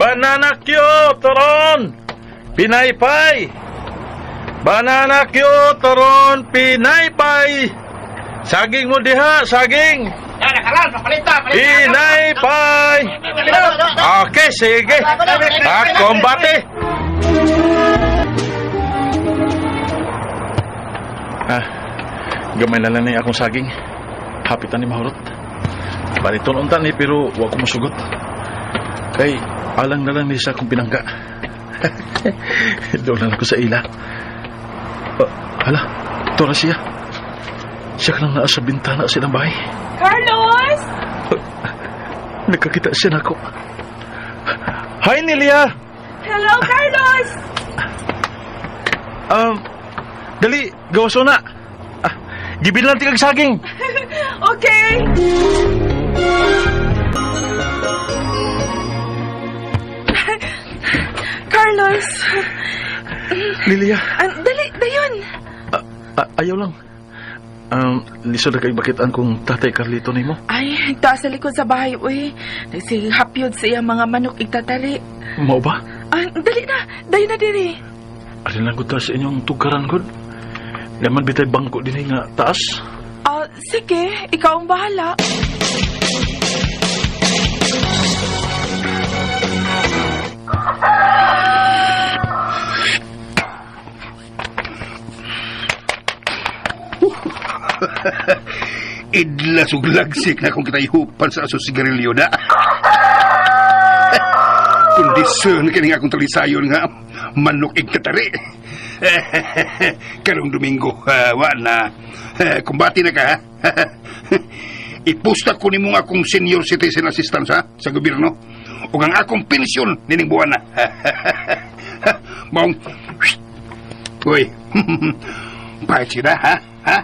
Banana Q, turon! Pinaypay! Banana Q, turon, pinaypay! Saging mo diha, saging! Pinaypay! Okay, sige. Ah, kombate! Ah, gamay na lang ni akong saging. Hapitan ni mahurot. Baliton unta ni pero wa ko mosugot. Kay alang na lang ni sa akong pinangga. Doon na lang ko sa ila. Ah, hala, ito na siya. Siya ka lang naa sa bintana sa ilang bahay. Carlos! Nagkakita siya nako. Hi, Nelia! Hello, Carlos! Dali, gawaso na. Ah, gibin lang tikag saging. Okay. Carlos! Lilia, Ah, dali, dayon! ah, ayaw lang. Lisod na kay bakitaan kung tatay Carlito nimo. Ay, taas sa likod sa bahay, uy. Nagsigihapyod sa iyang mga manok igtatali. Mao ba? Ah, dali na, dayon na diri. Alin lang gud ta sa inyong tugaran gud. Naman bitay bangko dinhi nga taas. Ah, sige, ikaw ang bahala. Idla suglagsik na kung kita ihupan sa aso sigarilyo na. Kondisyon kini nga akong talisayon nga manok igkatari. Karong Domingo, wa na. Kumbati na ka ha. Ipusta ko nimo nga akong senior citizen assistance ha, sa gobyerno. Ug ang akong pensyon nining buwan na. Maong. Uy. Pahit na ha? Ha?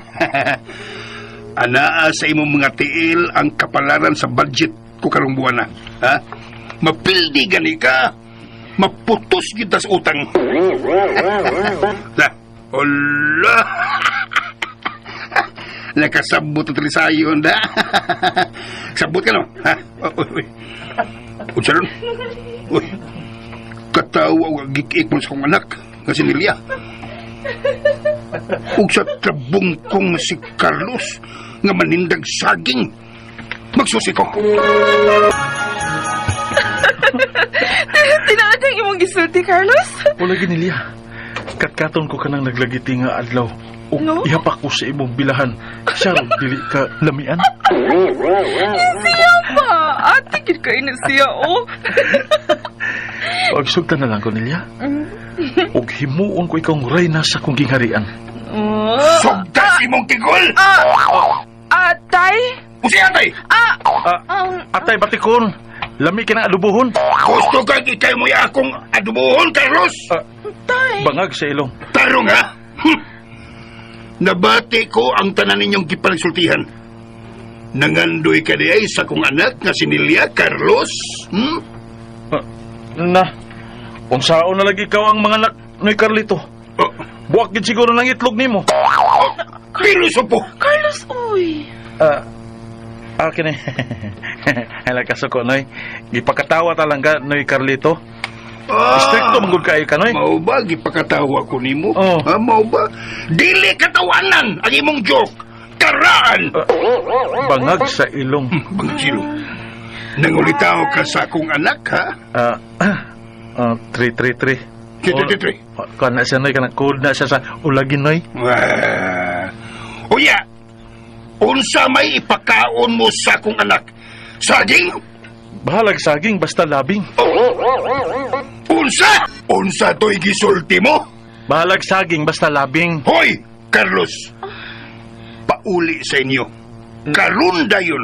Anaa sa imong mga tiil ang kapalaran sa budget ko karong buwan na. Ha? Mapildi gani ka. Maputos kita sa utang. La, Hala! Nakasabot ang talisayon da. Sabot ka no? Ha? Oh, uy, uy. Unsa ron? Uy. Katawa og gikik mo sa kong anak nga si Nelia. Ug sa trabong kong si Carlos nga manindag saging. Magsusi ko. Tinaad ang imong gisulti, Carlos? Wala gid Nelia. Katkaton ko kanang naglagiti nga adlaw. Ug No? ihapak ko sa imong bilahan. Siya ro, dili ka lamian. Siya pa! Ate, gid kayo na siya, oh. Pagsugtan na lang ko Nelia. Ug himuon ko ikaw reyna sa kong gingharian. Oh. Sugtas imong tigol! Ah, ah, tay? Usi atay! Ah, Ah, atay batikon. Lami ka ng adubuhon. Gusto kag ikay mo akong adubuhon, Carlos! Ah, tay. bangag sa ilong. Tarong ha? Nabati ko ang tanan ninyong gipanagsultihan. Nangandoy ka di ay sa kong anak nga si Nelia Carlos. Hmm? Ah, na, unsaon na lagi ikaw ang mga anak ni Carlito. Oh, Buwak gid siguro ng itlog nimo. oh, pilosopo! Carlos, uy. Ah, akin eh. Hala kasuko, Noy. Gipakatawa talaga, Noy Carlito. Ah, Stricto manggod kayo ka, Noy. Mao ba gipakatawa ko nimo? Oh. Ah, mao ba? Dili katawanan ang imong joke. Karaan! Bangag sa ilong. Bangsilo. Nangulitaw ka sa akong anak, ha? Ah, ah, 333. 333. Kuan na siya, Noy. Kanang code na siya sa ulagin, Noy. Ah. Uya, unsa may ipakaon mo sa akong anak? Saging? Bahalag saging, basta labing. Unsa? Unsa to'y gisulti mo? Bahalag saging, basta labing. Hoy, Carlos! Pauli sa inyo. Karun dayon.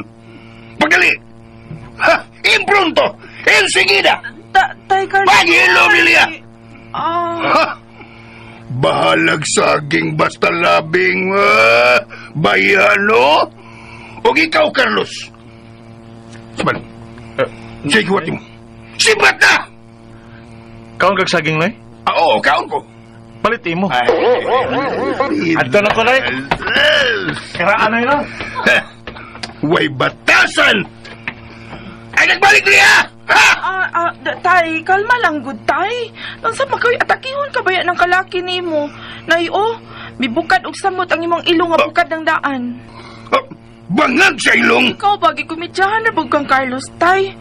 Pagali! Ha! Impronto! Enseguida! Tay, Carlos. Pagilom, Lilia! Ah, Ha! Bahalag saging basta labing, ah, bayano? O ikaw, Carlos? Saban, Eh, sige, what mo? Sibat na! Kaon kag saging, Noy? Ah, oo, kaon ko. Palit imo. Ay, Adto na ko, Noy. Karaan, Noy, no? Way batasan! Ay, nagbalik niya! Ha! Tay, kalma lang gud tay. Unsa man kay atakihon ka baya ng kalaki nimo? Nay oh, mibukad og samot ang imong ilong nga bukad ng daan. Ah, bangag sa ilong! Ikaw ba gikumidyahan na bug kang Carlos tay?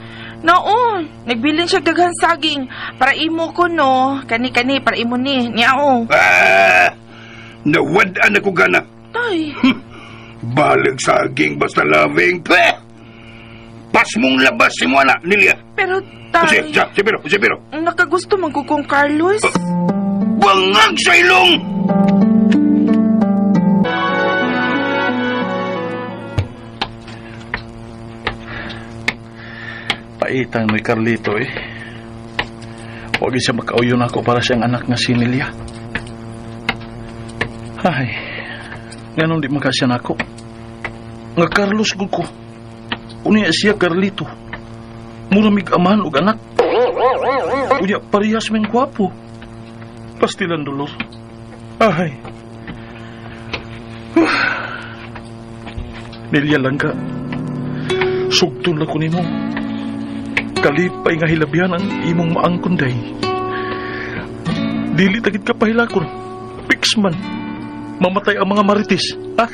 Naon, nagbilin siya daghan saging para imo ko no, kani-kani para imo ni, niya oh. Ah, nawad-an ako gana. Tay, Balag saging basta loving. Peh! Pas mong labas si mo anak, Nilia. Pero Kasi, tay, siya, si Pero, si Pero. nakagusto man ko kong Carlos. Bangag sa ilong! Paitang ni Carlito eh. Huwag siya makauyon ako para siyang anak nga si Nelia. Ay, ganun di makasya nako. Nga Carlos gud ko. Unya siya Carlito. Mura mig amahan og anak. Unya parehas men gwapo. Pastilan dolor. Ay. Nelia lang ka. Sugton lang ko nimo. Kalipay nga hilabihan ang imong maangkon day. Dili tagid ka pahilakon. Fix man. Mamatay ang mga marites. Ah,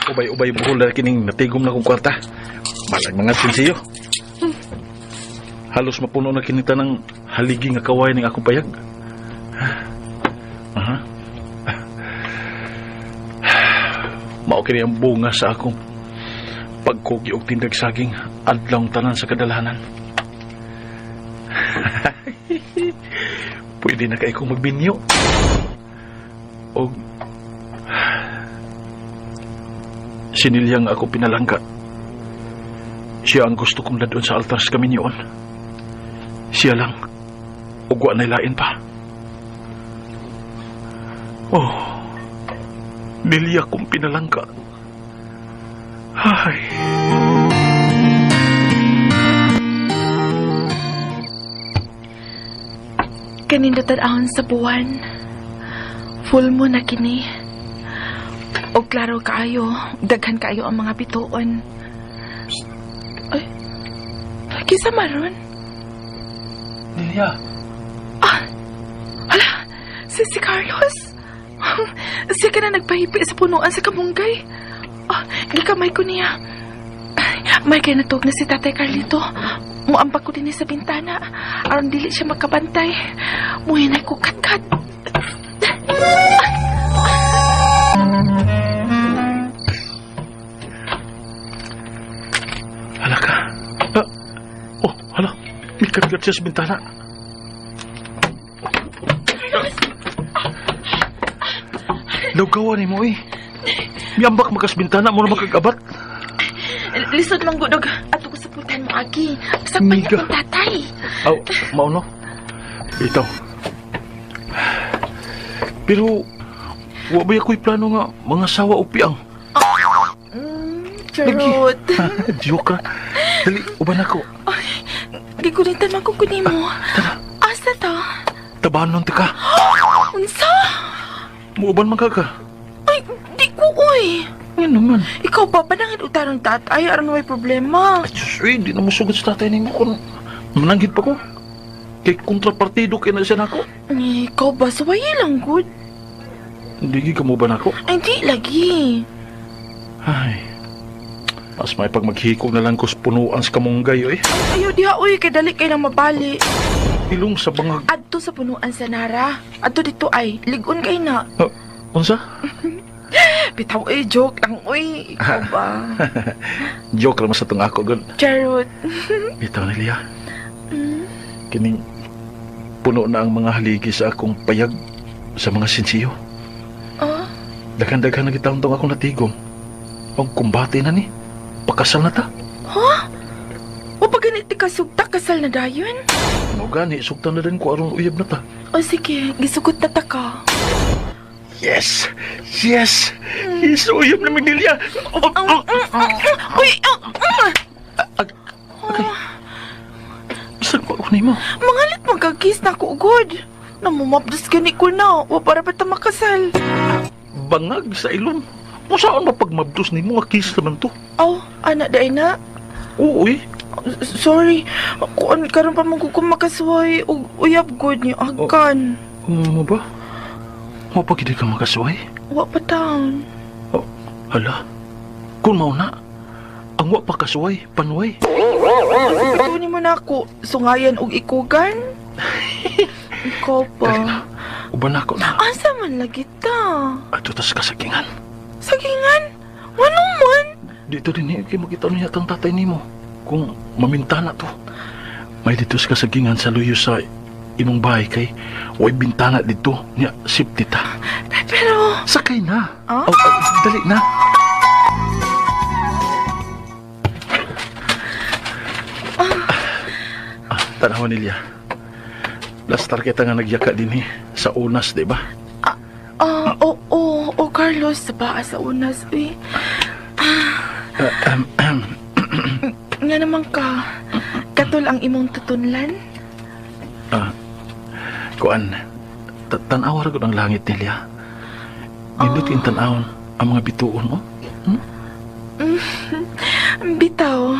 ubay-ubay buhol na kining natigom na kong kwarta. Malag mga sinsiyo. Halos mapuno na kinita ng haligi nga kaway ng akong payag. Aha. Mao kini ang bunga sa akong pagkugi og tindag saging adlong tanan sa kadalanan. Pwede na kay kong magbinyo. Og sinilyang ako pinalangka. Siya ang gusto kong dadon sa altar sa kaminyoon. Siya lang. Ug wa na'y lain pa. Oh, nilya kong pinalangka. Ay. Kanindutan ahon sa buwan. Full moon na kini. Og klaro kaayo, daghan kaayo ang mga bituon. Ay, kisa maron? Nilya, Hala, si Carlos. Siya ka na nagpahipi sa punuan sa kamunggay. Ah, gikamay ko niya. Ay, may kay natug na si Tatay Carlito. Muambak ko din sa bintana. Aron dili siya makabantay. Muhinay ko katkat. Hala ka. Ah, oh, hala. May katkat siya sa bintana. Lawgawa ni mo eh. Miambak makas bintana mo na magkagabat. Lisod man gudog. Ato ko sa putan mo, Aki. Sakpan niya Miga. akong tatay. Aw, mao no. Ito. Pero, wa ba ako'y plano nga mga sawa o piang? Charot. Joke ra. Dali, uban ako. Gigunitan man ko kunin mo. Asa to? Tabahan nun ka. Unsa? Muuban man ka ka. Ay, di ko, uy. Nga naman. Ikaw ba, panangit utarong tatay, aron may problema. Ay, Diyos, eh, di na musugot sa tatay nimo kung mananggit pa ko. Kay kontrapartido kay na siya nako. Eh, ikaw ba, suwayi lang, good. Hindi ka mo ba nako? Ay, di lagi. Ay. Mas may pag maghikog na lang ko sa punuan sa kamunggay, eh. Ayaw diha, uy, kay dali kay lang mabali. Ilong sa bangag. Adto sa punuan sa Nara. Adto dito ay, ligon kay na. Ah, unsa? Bitaw, eh, joke lang, uy. Ikaw ba? Joke lang sa tong ako, gud. Charot. Bitaw na liya. Kining puno na ang mga haligi sa akong payag sa mga sinsiyo. Ah? Daghan-daghan na gitawon tong akong natigom. Ang kumbate na ni. Pakasal na ta. O pag ganit ka sugta, kasal na dayon? Mao gani, sugtan na din ko aron uyab na ta. O sige, gisugot na ta ka. Yes! Yes! Yes, uyab na Magnelia! Oh, oh, Uy, ah, ah. Okay. Saan ko ako nimo? Mangalit magkagkis na ko, good. Namumapdos gani ko na. Wa para ba ta makasal? Bangag sa ilong. Usaon ba pagmabdos nimo nga kiss naman to? Oh, anak day na. Oo, eh. Sorry. Kuan karon pa man ko makasuway og uyab gud niyo agkan. Mo ba? Mo pa gid ka makasuway? Wa pa taon. Oh, hala. Kung mao na, ang wa pa kasuway, panuway. Ito ni mo na ako sungayan og ikugan. Ikaw pa. Dali na. Uban na ako na. Asa man lagi ta? Ato tas kasagingan. Sagingan? Ngano man? Dito din eh, kay makita niya tang tatay nimo. Kung maminta na to. May dito sa kasagingan sa luyo sa imong bahay kay way bintana dito niya safety ta. Tay, pero Sakay na. Ah? Oh, ah, dali na. Ah, tanawa nilya. Last kita nga nagyaka din eh, sa unas, di ba? Ah, oo, oh, oh, Carlos, sa baa sa unas, uy. Ah, Nga naman ka, katol ang imong tutunlan. Ah, kuan, tanawa ra gud ang langit nilya. Nindot oh. Tanawon ang mga bituon, oh. Bitaw,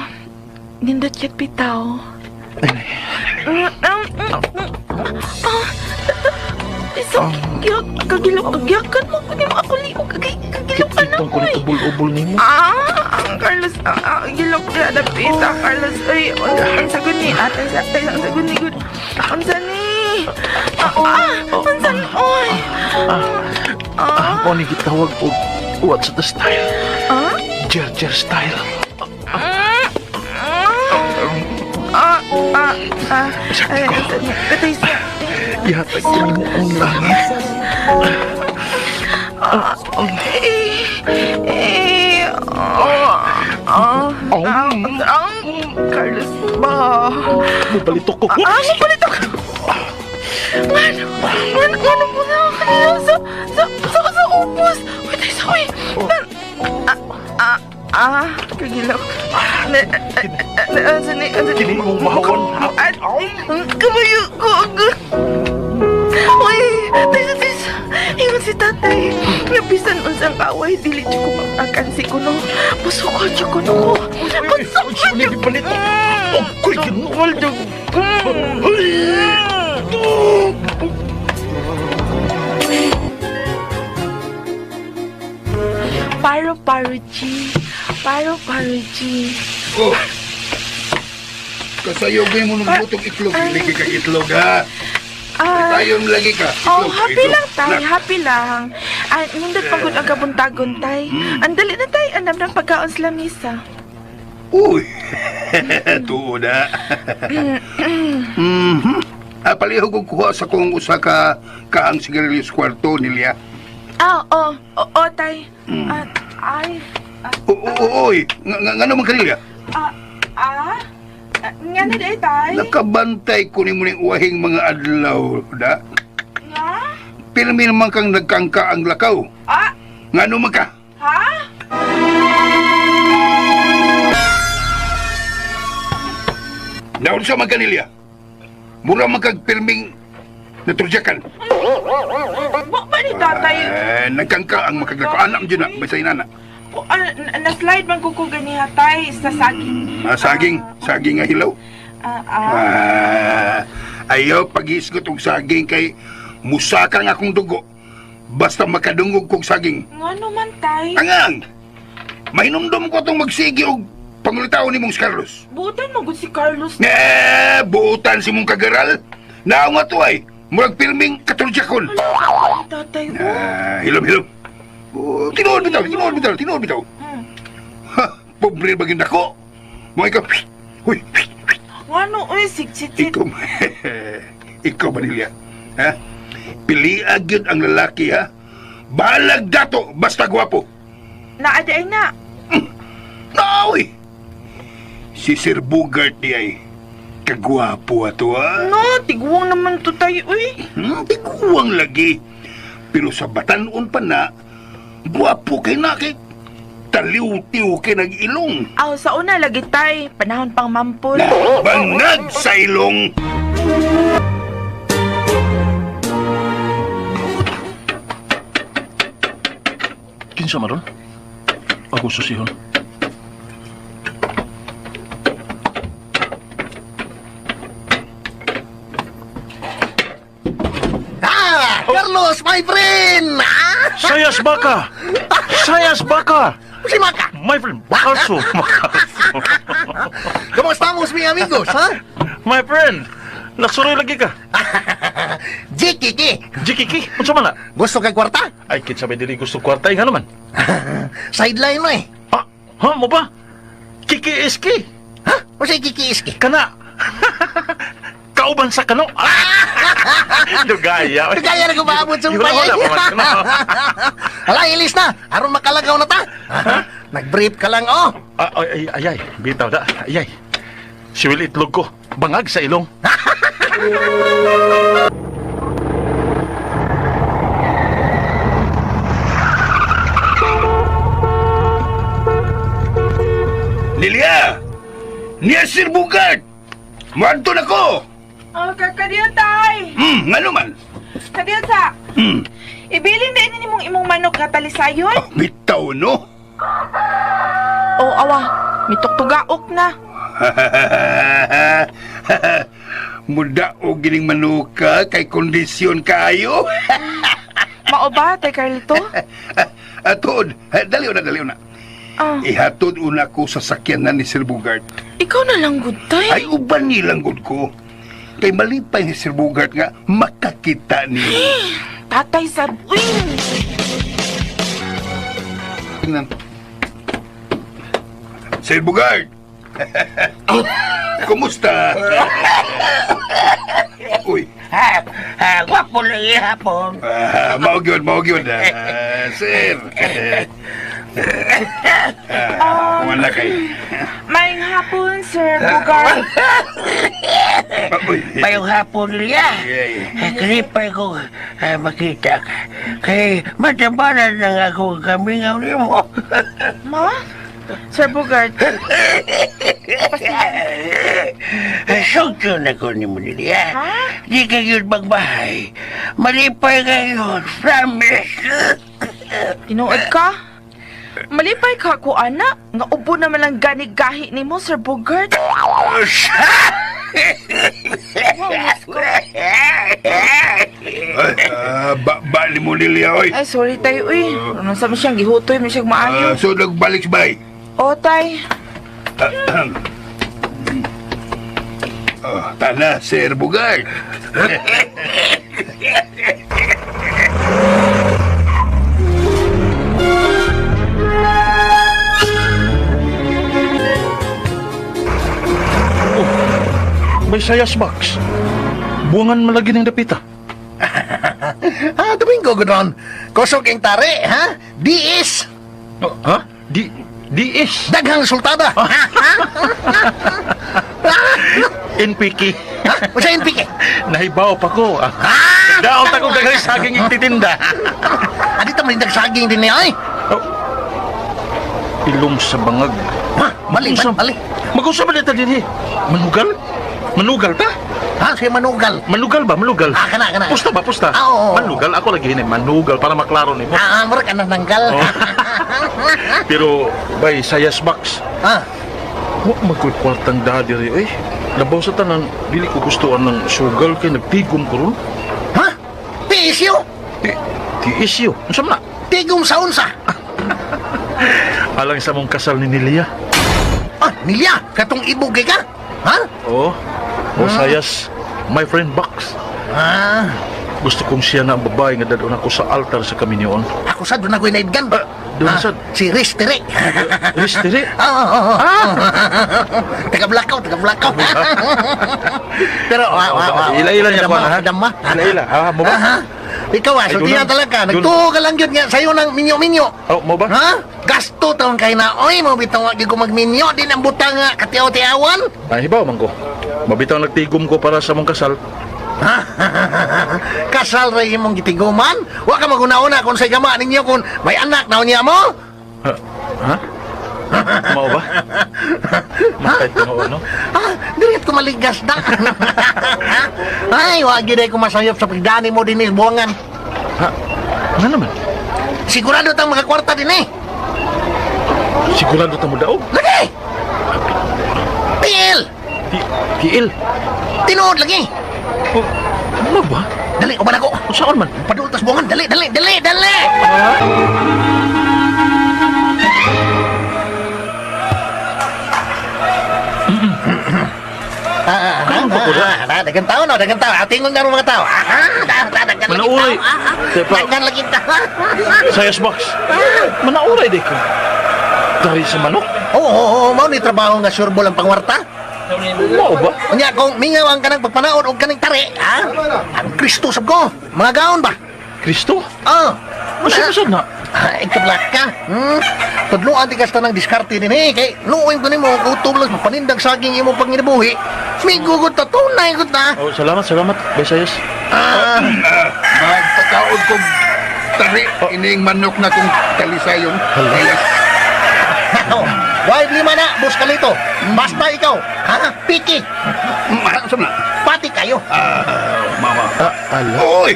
nindot ya't bitaw. Ay, ay. Ah, isang kagilok, kagilok, kagyakan mo, kunin mo ako liog, kagilok ka na, Kitong ko uy. nito ubol-ubol nimo. Ah, ang Carlos, gilok na dapita, Carlos, uy, ang sagot ni, ate, sa, ay, ang sagot ni, good, ang sani, ang sani, uy, Ah, mo ni gitawag og what's the style? ah, Jer-jer style. Ay, ang sani, patay siya. Ihatag ko nimo ang langit. Eh, eh, oh, ah, Oh. ah, ah, Carlos, ba? Mubalito ko. Ah, mapalit ako. Ngano, ngano, ngano po na ako kanina sa ubos. Uy, tayo sa uy. Ah, ah, ah, kagilok. Na, na, na, sa ni, sa Kini mong mahawan. At, kabayo ko. Uy, tayo tayo. Ingon si tatay. Nabisan unsang away, dili jud ko makakan si kuno. Musukol jud kuno ko. Musukol Ay, jud. palit. Oh, kuy, ginoo. Musukol jud. Paro paro G. Paro paro G. Oh. Kasayo mo nung lutong itlog. Lagi ka itlog, ha? Ah, Tayo lagi ka. oh, Itlog, happy itlog. lang tay, Na. happy lang. Ah, nindot pagod ang kabuntagon tay. Ang dali na tay, anam ng pagkaon sa lamisa. Uy. Tuo na. Mhm. Ah, palihog ko kuha sa kung usa ka kaang sigarilyo sa kwarto nilya. Ah, oh, oh, oh, tay. Ah, ay, Uy, nga naman kanilya? ah, ah, ah, nga na day tay. Nakabantay ko ni mo ning uwahing mga adlaw, da. Nga? Pirmi naman kang nagkangka ang lakaw. Ah, Nga naman ka? ha? Naon sa man kanilya? Mura man kag pirming naturjakan. Wa ba ni tatay? Eh, nagkangka ang makaglakaw. Anak mo dyan na, basta inana. Po, ah, na-slide man ko ganiha tay sa saging. Ah, saging, saging nga hilaw. Ah, ah. Ah, ayaw pag-isgot og saging kay musaka nga akong dugo. Basta makadungog kog saging. Nga naman tay. Angang! Mahinumdum ko itong magsigi og pangulitaon ni mong si Carlos. Butan mo gud si Carlos. Eh, buutan si mong kagaral. Naong nga to ay, murag pirming katurjakon. Ay, tatay, oh. Ah, hilom, hilom. Oh, tinuod bitaw, tinuod bitaw, tinuod bitaw. Ha, pobre bagin dako. Mga ikaw, huy, Ngano, uy, sig-sit-sit. ikaw, ikaw Manilya. Ha? Piliag yun ang lalaki, ha? Balag dato, basta gwapo. Naada ay na. Naoy! Si Sir Bugart di ay kagwapo ato, ha? No, tiguang naman to tayo, uy. Tiguang lagi. Pero sa batanon pa na, gwapo kay na kay taliw-tiw kay nag-ilong. Aw, sa una lagi tay, panahon pang mampol. Bangag sa ilong! Kinsa maron? Ako susihon. Ah, Carlos, my friend! Ah, Sayas baka! Sayas baka! si Maca. My friend, Bakalso. Bakalso. ¿Cómo estamos, mi amigos? Ha? My friend, naksuroy lagi ka. Jikiki, Jikiki, unsa man na? gusto kag kwarta? Ay, kinsa may dili gusto kwarta, nga naman. Sideline mo eh. Ha? Ha, mo ba? Kiki iski. Ha? O sa kiki-iski? Kana. Kauban sa kano. Ah! Dugaya. Kaya na kumaabot sa Wala, wala pa man kano. Hala, ilis na. Aron makalagaw na ta. Nag-brief ka lang, oh. Ah, ay, ay, ay, ay, bitaw da. Ay, ay. Siwil itlog ko. Bangag sa ilong. Lilia! Niya Sir Bugart! Muadto na ko! Oh, kakadiyo, tay! Ngano man? Kadiyo sa... Ibilin din ni mong imong manok nga talisayon. Ah, bitaw no? Oh, awa. Mituktugaok na. Muda o gining manuka kay kondisyon kayo. Mao ba, Tay Carlito? Atod, dali una, dali una. Ah, Ihatod una ko sa sakyanan ni Sir Bugart. ikaw na lang gud, tay. Ay, uban nilang gud ko. Kay malipay ni Sir Bugart nga makakita niyo. Tatay sa... Uy! Tingnan. Sir Bugart! Kumusta? Uy, Ha, ha, gwapo lang ihapon. ah, mao gyud, mao gyud. Ah, sir. Ah, wala kay. Maayong hapon, Sir Bugart. Ah, uy. Payong hapon niya. Yeah. Eh, Kalipay ko makita ka. Kay matabanan lang ako kamingaw nimo. Ma? Sir Bugart, Sugto na ko ni mo niya. Ha? Di ka yun magbahay. Malipay kayo. Promise. tinuod ka? Malipay ka ko, ana. Nga ubo naman lang gani gahi nimo, Sir Bugart. Ay, ah, ba, ba ni mo Lilia, oy. Ay, sorry tayo, uy. Ano sa siyang gihutoy, man siyang maayo. Ah, so nagbalik sa bay. O, tay. Oh, tana, Sir Bugart. May sayas box. Buwangan malagi ng dapita. Ah, Domingo, gudon. Kusog ang tari, ha? Diis. Oh, ha? Di is Daghang resultada. Ha? NPK. Ha? O sa NPK? Nahibaw pa ko. Ah. Daot ako gagawin saging ititinda. Ah, dito may nagsaging din niya, ay. Oh. Ilong sa bangag. Ha? Mali, mali, mali. Mag-usap ba dito din eh? Manugal? Manugal ta? Ha? Siya manugal. Manugal ba? Manugal? Ah, kana, kana. Pusta ba? Pusta? Ah, oo, oo. Manugal? Ako lagi hinay. Manugal para maklaro nimo. Ah, mura ka nanggal. Oh. Pero, bay, sayas box. Ah, Wa magko'y kwartang daddy rin. Eh, labaw sa tanan, dili ko gustoan ng sugal kay nagtigom ko ron. ha? Pisyo? Ti, tiis yun. Unsa man na? Tigom sa unsa. Alang sa mong kasal ni Nilia. Ah, nilya, katong ibog kay ka? Ha? Oo. Oh, sayas, my friend box. Ah, Gusto kong siya na ang babae nga dadon ako sa altar sa kaminoon. ako sa doon ako'y naibgan. Ah, doon sad. Si Riz Tere. Riz Tere? Oo, oo, oo. Taga Blackout, taga Blackout. Pero, wa, wa, wa. Ila-ila niya Kadama, ko, ha? kadama. Ila-ila, ha? Mo ba? Aha. Ikaw ah, Ay, sultihan doon. talaga. Doon. Nagtuo ka lang yun nga sa'yo ng minyo-minyo. Oh, mo ba? Ha? Gasto taon kay na, oy, mo bitaw nga ko magminyo, din ang butang nga katiaw-tiawan. Ay, hibaw man ko. Mabitaw nagtigom ko para sa mong kasal. Ha? Kasal ra imong gitiguman? Wa ka maguna-una kung sa gama ninyo kung may anak na unya mo? Ha? Ha? Mao ba? Makay tinuod, no? Ah, dili ko maligas na. Ay, wa gid ko masayop sa pagdani mo dinhi sa buwangan. Ha? Nga naman? Sigurado tang mga kwarta din eh. Sigurado ta mo daog. Lagi! Tiil! Tiil. Tinuod lagi! Oh, ano ba? Dali, uban ako. Saan man? Padultas buwangan. Dali, dali, dali, dali! Karon pa ko na. Dagan tao no, dagan tao. Tingog na mga tao. Dagan lagi Manauray. tao. Tepa. Dagan lagi tao. Sayas box. Manauray di ko. Dari sa manok. Oo, oo, oo, mao ni trabaho nga surbol ang pangwarta. Mao ba? Unya kung mingaw ang kanang pagpanaon og kaning tari, ha? Ang Kristo sab ko. Mga gaon ba? Kristo? Oh. Masa masa na? Ay, kablak ka. Tudloan ti kasta ng diskarte din eh. Kay luoy ko nimo utob lang panindag saging imong panginabuhi. Migugot ta tunay gud ta. Oh, salamat, salamat. Bay Sayas. Ah, Magpakaod kong tari ining manok na kong talisayon. Sayas. Why lima na, boss Kalito. Basta ikaw, ha? Piki, Saan na? pati kayo. Ah, mama. Ah, ala. Oy!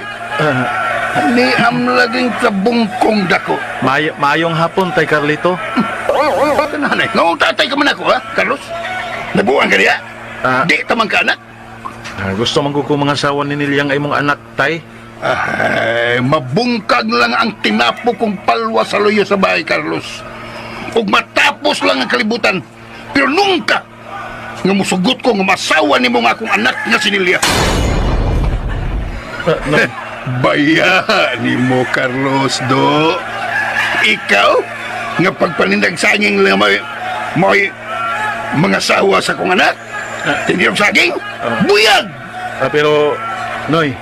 Ni am laging tabungkong dako. Maayong hapon tay Carlito. Nanay, noong tatay ka man ako, ha, Carlos? Nabuang ka niya? Ah. Di tamang ka, anak? Gusto man ko mga asawa ni Nilyang ay mong anak tay. Ay, mabungkag lang ang tinapo kong palwa sa luyo sa bahay, Carlos. Ug matapos lang ang kalibutan. Pero nunca nga musugot ko nga masawa nimo nga akong anak nga si Nelia. No. Baya nimo, Carlos, do. Ikaw, nga pagpanindag saging lang may, may mga sawa sa akong anak. Tindirong saging, buyag! Pero Noy,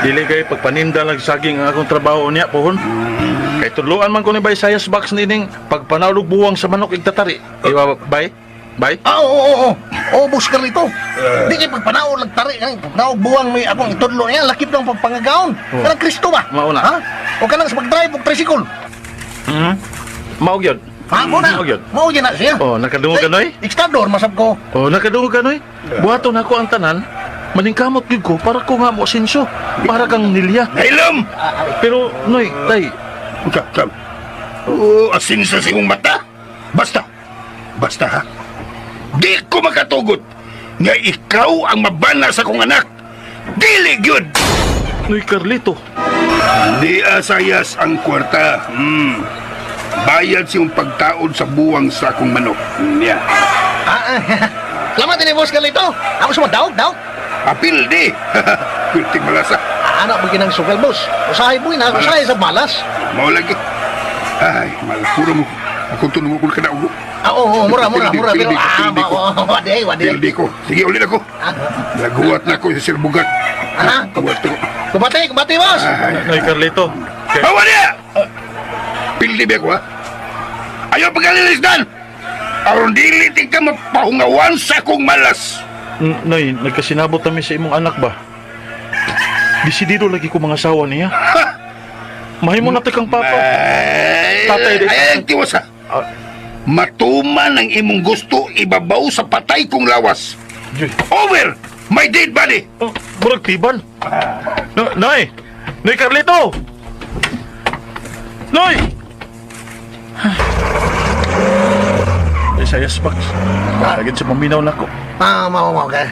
dili kay pagpaninda lang saging ang akong trabaho niya pohon. Kay tudloan man ko ni Bay Sayas box nining pagpanawlog buwang sa manok igtatari. Di ba, Bay? Bay? Ah, oo, oo, oo. Oo, boss Carlito. Di kay pagpanaon nagtari, ay, pagpanaon buwang may akong itudlo niya, lakip lang pagpangagaon. Oh. Kanang Kristo ba? Mao na. Ha? O kanang sa pag-drive og tricycle. Mhm. Mao gyud. Ha, mo na. Mao gyud. Mao gyud na siya. Oh, nakadungog ka, Noy? Extendor masab ko. Oh, nakadungog ka, Noy? Buhaton ako ang tanan. Maningkamot gyud ko para ko nga mo asenso. Para kang Nilya. Nailom! Pero Noy, tay, Kam, kam. Oo, asin sa siyong mata. Basta, basta ha. Di ko makatugot nga ikaw ang mabana sa kong anak. Dili gyud. Noy Carlito. Di asayas ang kwarta. Bayad siyong pagtaod sa buwang sa akong manok. Yeah. Ah, Salamat din boss Carlito. Ako sa daog, daog. Apil di. Pilting malasa. Ah, anak mo ginang sugal, boss. Usahay mo na, usahay sa malas. Mao lagi. Ay, malpuro mo. Ako tunong ko kada ulo. Ah, oo, oo, mura, mura, mura. Pero, Pildi ko, ah, pildi ko. wadi, wadi. Pildi ko. Sige, ulit ako. Ah, Naguwat na ako sa Sir Bugat. Ah? Guwat ako. Kubate, kubate, boss. Ay. Noy Carlito. Kay, Hawa niya! Pildi ba ako, ha? Ayaw pagkalilisdan! Aron dili ti ka mapahungawan sa akong malas. Noy, nagkasinabot kami sa imong anak ba? Desidido lagi ko mga asawa niya. Mahimo na kang papa. Ay, Tatay, di- ay, ay, tiwas ha. Ah. Matuman ang imong gusto ibabaw sa patay kong lawas. Juy. Over my dead body. Oh, murag tiban. No, Noy! Noy Carlito! Noy! Ay, sayas box. Lagin sa maminaw nako. Ah, mao, mao, ka.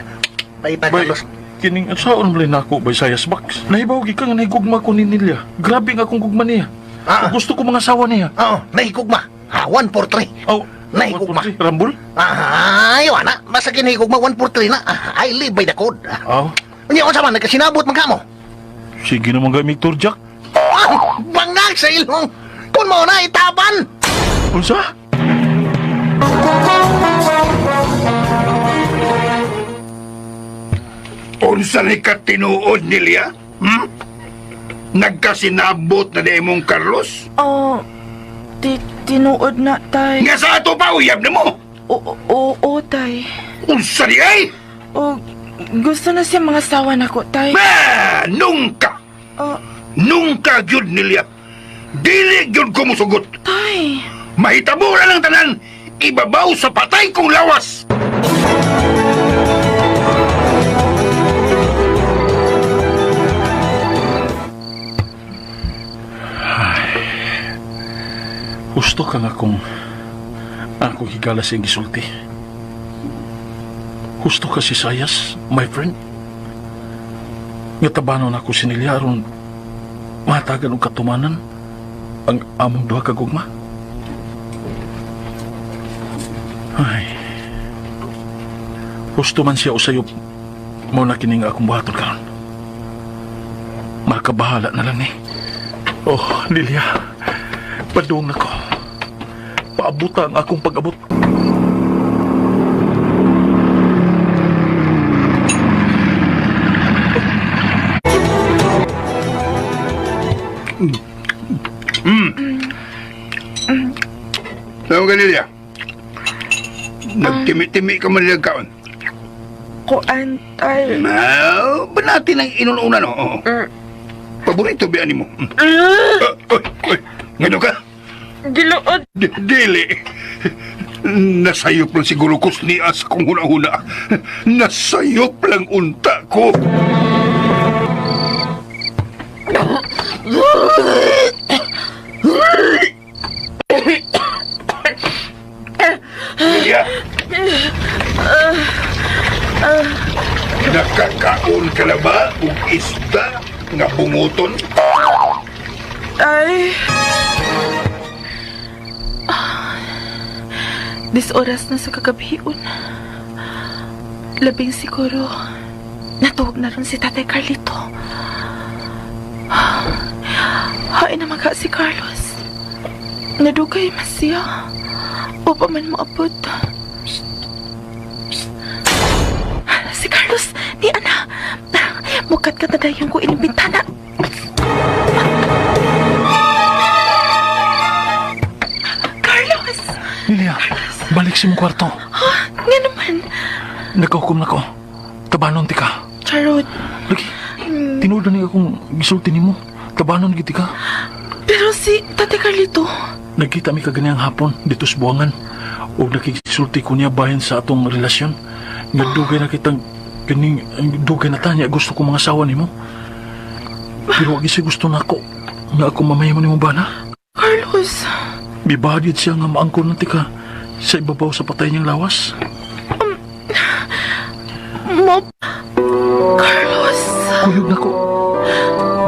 Paita, Bay, Carlos. kining saan man nako bay sayas box. Nahibaw gi ka nga nahigugma ko ni Nilya. Grabe nga akong gugma niya. Ah. Gusto ko mga asawa niya. Oo, nahigugma. Ah, 143. Oh, Nahigugma. Rambol? Ah, ayaw, ana. Basta kinahigugma, 143 na. Ah, I live by the code. Oh, Unya, unsa man, nagkasinabot man ka mo. sige naman gamit Jack. Ah, bangag sa ilong. Kung mao na, itaban. Unsa? Unsa ni ka tinuod nilya? Nagkasinabot na di imong Carlos? Oh, tinuod na, tay. Nga sa ato pa uyab na mo. Oo, oo, oo, tay. Unsa di ay? O, gusto na siya mga sawa nako, tay. Ba, nunca. Oh, Nunca gyud nilya. Dili gyud ko musugot. tay. Mahitabo ra lang tanan. Ibabaw sa patay kong lawas. Gusto ka nga kung Ako higala siyang gisulti. Husto ka si Sayas, my friend. Nga tabanon ako si Nelia aron mahatagan og katumanan ang among duha ka gugma. Ay. Husto man siya o sayop mao na kini nga akong buhaton karon. Makabahala na lang ni. Oh, Lilia. Padung nako. Paabuta ang akong pag-abot. Saan ka, Lilia? Nagtimi-timi ka man nilang kaon. Kuan, tay. Ah, ba natin ang inununa, no? Oo. Paborito ba mo? Mm. Ah, oy, oy, ngano ka? Giluod. Dili. Nasayop lang siguro ko niya sa kong huna-huna. Nasayop lang unta ko. Lilia. Nakakaon ka na ba og isda nga bunguton? Ay. Dis oras na sa kagabion. Labing siguro, natuwag na ron si Tatay Carlito. Hain na magka si Carlos. Nadugay man siya. O pa man maabot. Si Carlos, ni ana. Mukat ka na dayon ko ining bintana. Carlos! Lilia, balik sa imong kwarto. Nga naman. Nagkahukom na ko. Tabanon ti ka. Charot. Lagi, tinuod na ni akong gisulti nimo. Tabanon gid ti ka. Pero si Tate Carlito, Nagkita mi kaganiyang hapon dito sa buwangan. O nakikisulti ko niya bahin sa atong relasyon. Nga dugay na kitang kaning dugay na tanya gusto ko mga asawa nimo. Pero wag siya gusto nako nga ako mamaya mo nimo bana. Carlos, Mibadid siya nga maangkon na tika sa ibabaw sa patay niyang lawas. mo... Carlos, Kuyog na ko.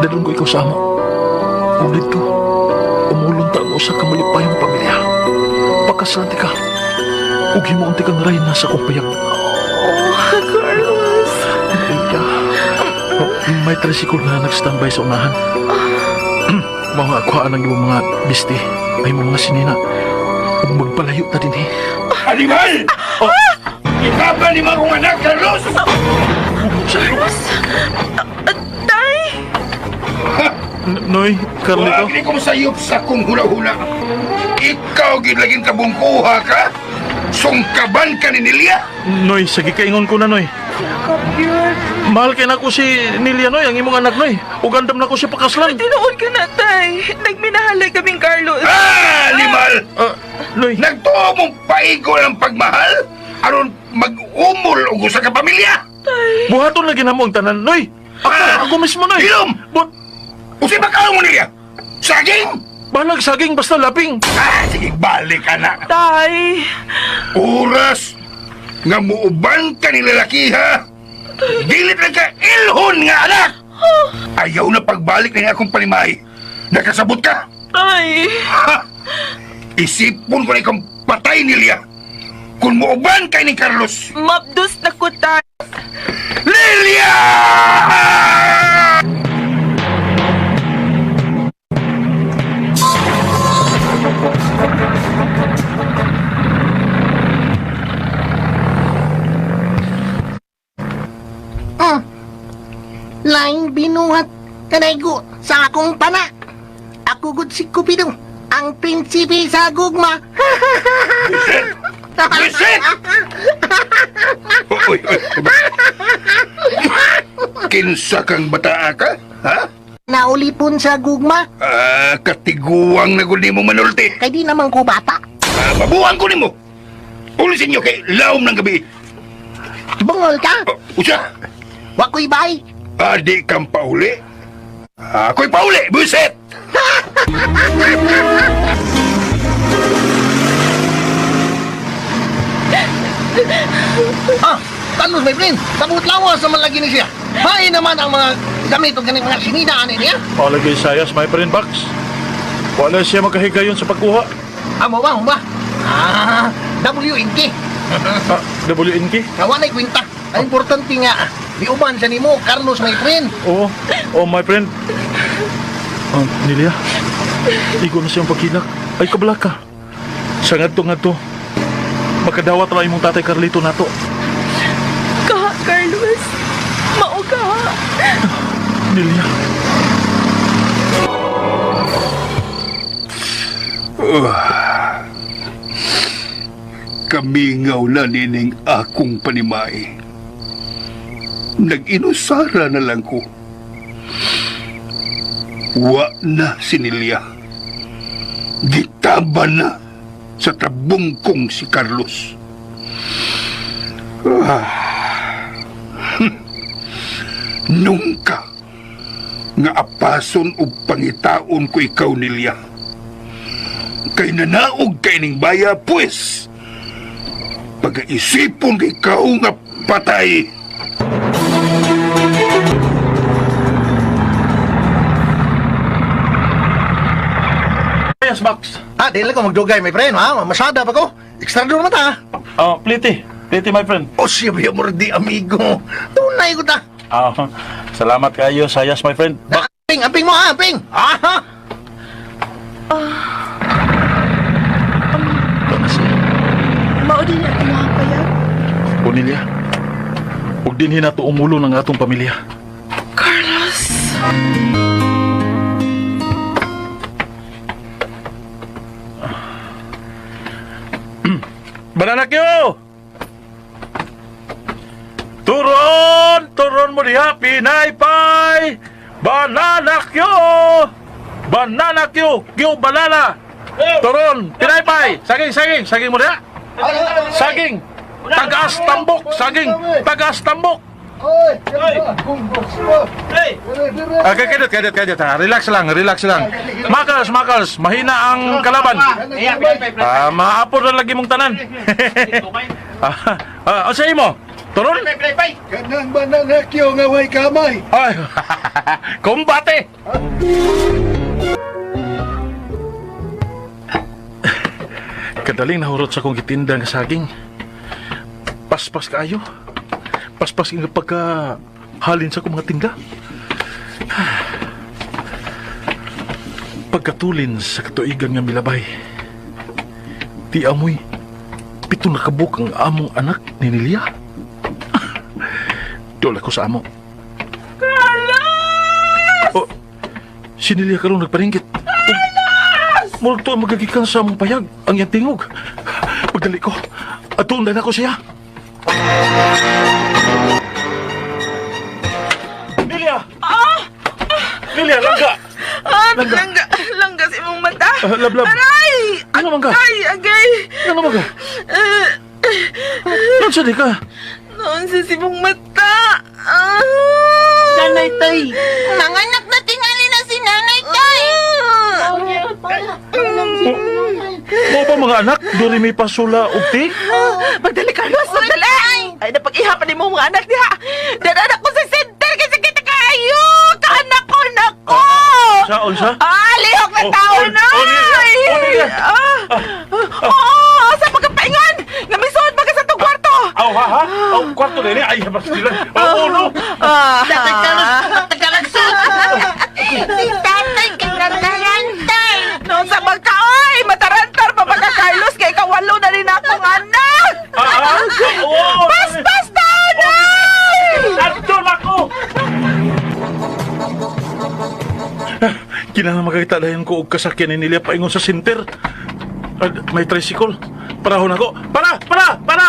Dalon ko ikaw sa amo. Ug dito, umulong ta ang usa ka malipayong pamilya. Pakasalan ka. Ug himuon ti kang reyna sa akong payag. oh, Carlos. Lilia, oh, may tricycle na nag-standby sa unahan. Mga kuhaan ang imong mga bisti, ay imong mga sinina. Ug magpalayo ta din eh. Animal! Oh. Ikaw ni mga kong anak, Carlos! Carlos, tay! Noy, Carlito. Huwag ni kong sayop sa kong hula-hula. Ikaw gid laging kabungkuha ka? Sungkaban ka ni Nilia? Noy, sige kaingon ko na, Noy. Mahal kay nako si Nilia, Noy, ang imong anak, Noy. Ug andam na ko siya pakaslan. Tinuod ka na, tay. Nagminahalay kaming Carlos. Ah, animal! Ah, Noy, Nagtuo mong paigo ng pagmahal? Aron mag-umol og usa ka pamilya? buhaton lagi namo ang tanan, Noy. Ako, Ah! ako mismo, Noy. Hilom! But, Usi ba kaon mo Nilia? Saging? balag saging basta laping. Ah, sige, balik ka na. Tay! Oras nga muuban ka ni lalaki ha? Dilit lang ka ilhon nga anak! Ayaw na pagbalik na akong panimahi. Nakasabot ka? Tay! Ha! Isipon ko na ikong patay nilia. Kung muuban kay ni Carlos. Mapdos na ko, tay. Lilia! Laing binuhat kanaygo sa akong pana. Ako gud si Cupido, ang prinsipe sa gugma. Buset! Buset! Uy, uy, uy. Kinsa kang bataa ka? Ha? Naulipon sa gugma, Ah, katiguang na gud nimo manulti. kay di naman ko bata. Ah, mabuang ko nimo. Ulisin niyo kay laom ng gabi. Bungol ka, Oh, usa, wa ko'y bay. adi kang pauli. Ako'y pauli, buset! Carlos, my friend. Tabot lawas naman lagi ni siya. Hain naman ang mga gamit og kaning mga sinida ani niya. Palagay sayas, my friend Box. Wala siya magkahigayon sa pagkuha. Amo ba, amo ba? Ah, WNK. Ah, WNK? Kawa na'y kwenta. Ang importante nga, miuban siya nimo, Carlos, my friend. Oo. Oh, my friend. Ah, Nilia, igo na siyang pagkinak. Ay, kabala ka. Sa ngadto ngadto, makadawat ra imong tatay Carlito nato. Ka, Carlos. Mao ka. Nilia. Kamingaw na nining akong panimay. Nag-inusara na lang ko. Wa na sinilya. Gitaba na sa tabong kong si Carlos. Ah. Nunca nga apason og pangitaon ko ikaw nilya. Kay nanaog kay ning baya, pues pag-isipon ikaw nga patay. Yes, Max. Ah, di lang ko magdugay, my friend, ha? Masada pa ko. Extra naman ta. Ah, pliti. Pliti, my friend. O siya, mordi, amigo. Tunay ko ta. Ah, salamat kayo, sayas, my friend. Bak Amping, amping mo, ha? Amping. Ah, Mao din ang imong payag. Cornelia, huwag din hinato umulo ng atong pamilya. Carlos. Banana Q! Turon! Turon mo diha, Pinay Pie! Banana Q! Banana Q! Q banana! Turon! Pinay Pie! Saging, saging! Saging mo diha! Saging! Tagas tambok! Saging! Tagas tambok! Okay, kadot, kadot, kadot. Ha. Relax lang, relax lang. Makals, makals. Mahina ang kalaban. Ah, maapod na lagi mong tanan. ah, ah, sa imo? Turon? Kanang bananakyo nga way kamay. Ay, kumbate! Kadaling nahurot sa kong gitinda nga saging. Paspas kaayo. Paspas nga pagka halin sa kong mga tinda. Pagkatulin sa katuigan nga milabay. Di amoy, pito na kabuk ang among anak ni Nilia. Dola ko sa amo. Oh, si Nelia karon nagparinggit. Carlos! Murag to ang magagikan sa among payag, ang iyang tingog. Pagdali ko, atuon na ko siya. Nelia! Ah! Nelia, langga! Ah, Langga. langga, langga sa imong mata. Ah, lab, lab. Aray! Ano man ka? Ay, agay. Ano man ka? Eh, Nansa di ka? noon sa sibong mata. Ah! Nanay tay. Manganak na tingali na si Nanay Tay. Mo pa mga anak, duri may pasula og ti? Magdali, Carlos! Magdali! Ay, napag-ihapan ni mo mga anak diha! Dadanak ko sa center kasi kita kayo! Kaanak ko, nako! Sa unsa? Ah, lihok na Oh, tao oh, na! oh, Nelia, oh, Nelia. Ah, oo, sa pagkapaingan! Namisod pa ka sa itong kwarto! Aw, ha, ha? Aw, kwarto nini. Ay, basta Oh, ulo. Ah, Tatay Carlos, Tagalagsun. Si Tatay kinatarantay. Noon sa magkaoy! Matarantar pa ba ka, Carlos? Kaya ikawalo na rin akong anak! Ah, ah, oo. Paspas tao na! Andun ako! Kinahanglan makakita dayon ko og kasakyan ni Nelia paingon sa center. May tricycle. Parahon ako. Para! Para! Para!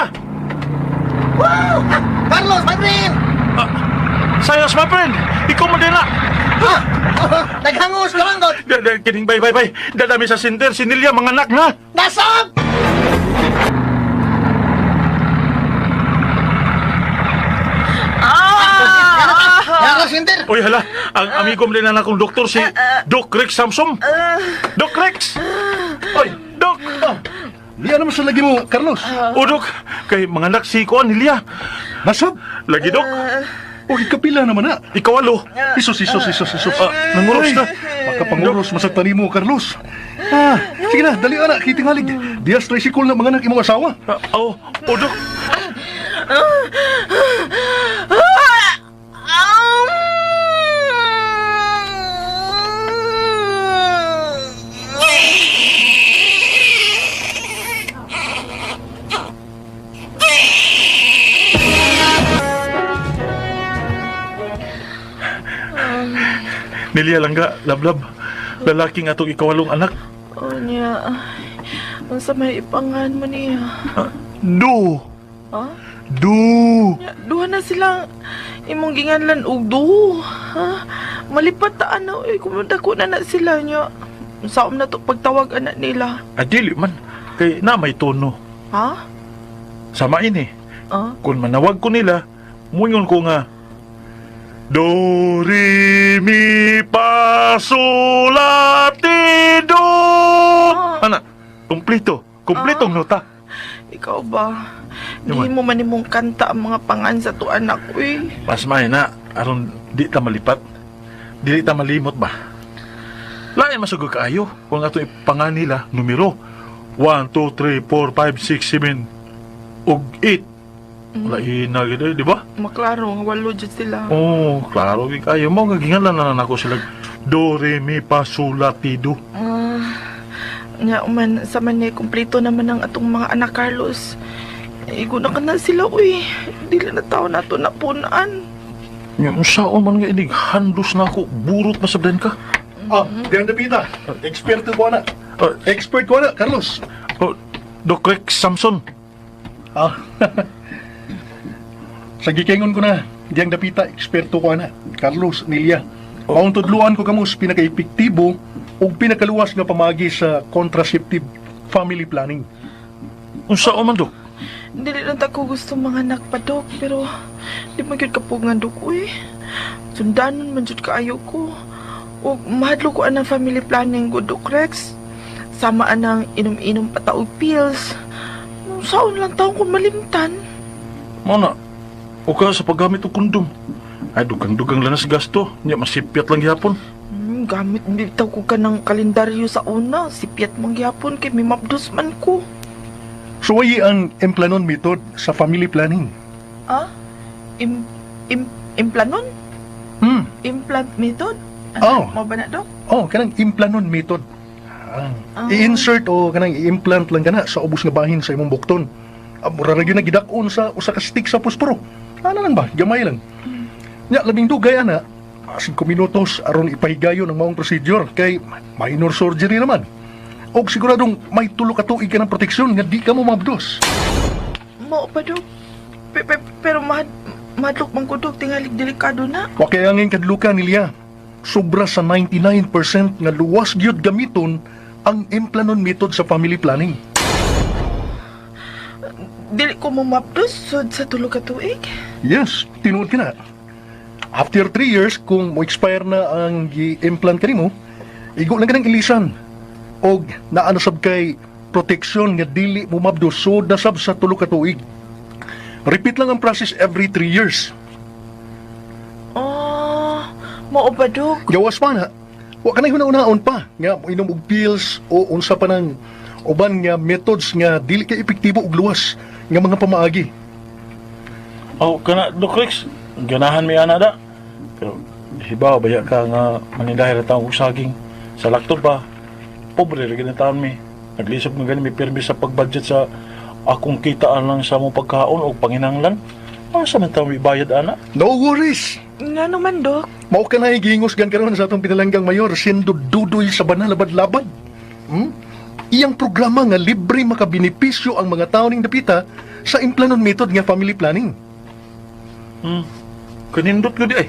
Woo! Carlos, my friend! Sayos, my friend! Ikaw man din na! Ah, naghangos ka lang, God. Kining bay, bay, bay. Dadami sa center. Si Nelia, mga anak na! Nasaan? Ah! Yan ka, Sinter. Uy, hala. Ang amigo mo din na akong doktor, si Doc Rex Samson. Doc Rex! Oy, Doc! Liya naman sa lagi mo, Carlos. O, Dok, kay mga anak si Kuan, Lilia. Nasab? Lagi, Dok. O ikapila naman na. Ikawalo. Isos, isos, isos, isos. Ah, nanguros na. Makapanguros masagtan nimo, Carlos. Ah, sige na, dali ana, kitingalig. Dias tricycle na mga anak imong asawa. Ah, oh, o, Dok. Nilia lang ga, lablab. Lalaking atong ikawalong anak. Oh, niya. Unsa may ipangan mo niya? Ah, do. Ha? Do. Nya, duha na silang imong ginganlan og duho. Ha? Malipat ta ano eh kung dako na na sila nya. Saom na to pagtawag anak nila. Ah, dili man. Kay na may tono. Ha? Sama ini. Ah? Kung manawag ko nila, muingon ko nga, Do, re, mi, pa, sol, la, ti, do. Ana, kumplito. Kumplitong nota. Ikaw ba? Yaman. Di mo man imong kanta ang mga pangan sa to anak uy. Mas may na, aron di ta malipat. Dili ta malimot ba? Lain masugod kaayo kung ato ipangan nila numero 1, 2, 3, 4, 5, 6, 7 ug 8. Lain na gid eh, di ba? Maklaro nga walo jud sila. Oh, klaro gid kaayo mo nga ginganlan na nako sila do re mi pa sol la ti do. Ah, nya man sa man ni kumpleto naman ang atong mga anak Carlos. Igo na ka na sila uy. Dili na tao nato na punaan. Nya unsaon man nga inig handos na ako burot masabdan ka. Ah, diyan dapita. Eksperto ko na. Ah, Expert ko na, Carlos. oh, Doc Rex Samson. Ah. Sa gikengon ko na, diyang dapita, eksperto ko na. Carlos Nilia. Maong tudluan ko kamo sa pinaka-epektibo ug pinakaluwas nga pamagi sa contraceptive family planning. Unsaon man dok? Dili lang ta ko gusto mga anak pa dok, pero di man gyud kapugngan dok uy. Sundanon man jud kaayo ko. Ug mahadlo ko anang family planning ko Dok Rex. Sama anang inom-inom pa ta og pills. Saon lang taon kung malimtan. Mao na. O ka sa paggamit og kondom. Ay dugang-dugang lang na sa gasto. Nya masipyat lang gihapon. Gamit bitaw ko ka ng kalendaryo sa una. Sipyat man gihapon kay may mabdos man ko. Suwayi ang Implanon method sa family planning. Ah? Im, im, implanon? Hmm. Implant method? Oh. Ano, Mao ba na, Dok? Oh, kanang Implanon method. Ah. I-insert o kanang i-implant lang kana sa ubos nga bahin sa imong bukton. Ah, mura ra gyud na gidak-on sa usa ka stick sa posporo. Ana lang ba? Gamay lang. Nya labing dugay ana, 5 minutos aron ipahigayon ang maong procedure kay minor surgery naman. Og siguradong may tulo ka tuig ka ng proteksyon nga di ka mo mabdos. Mao pa, Dok. Pero mahadlok man ko, Dok. Tingalig delikado na. Wa kay angin kadlukan nilya. Sobra sa 99% nga luwas gyud gamiton ang Implanon method sa family planning. Dili ko mamabdos sud sa tulo ka tuig. Yes, tinuod ka na. After 3 years, kung mo-expire na ang gi-implant kanimo, igo lang ka ng ilisan. Og naa na sab kay protection nga dili mo mabdos sud na sab sa tulo ka tuig. Repeat lang ang process every 3 years. Oh, mao ba, Dok? Gawas pa na. Wa ka na hunaon pa nga moinom og pills o unsa pa nang uban nga methods nga dili kay epektibo og luwas nga mga pamaagi. Oh, kana Doc Rex, ganahan mi ana da. Pero hibaw baya ka nga manindahi ra taong og saging sa laktod pa. Pobre ra gid taon mi. Naglisod man gani mi pirmi sa pagbudget sa akong kitaan lang sa mong pagkaon og panginahanglan. Asa man taon bayad ana? No worries. Nga naman, Dok. Mao ka na gingos gan karon sa atong pinalanggang mayor siendo dudoy sa banal labad-labad. Hmm? Iyang programa nga libre makabenepisyo ang mga tao ning dapita sa Implanon method nga family planning. Kanindot gud ay.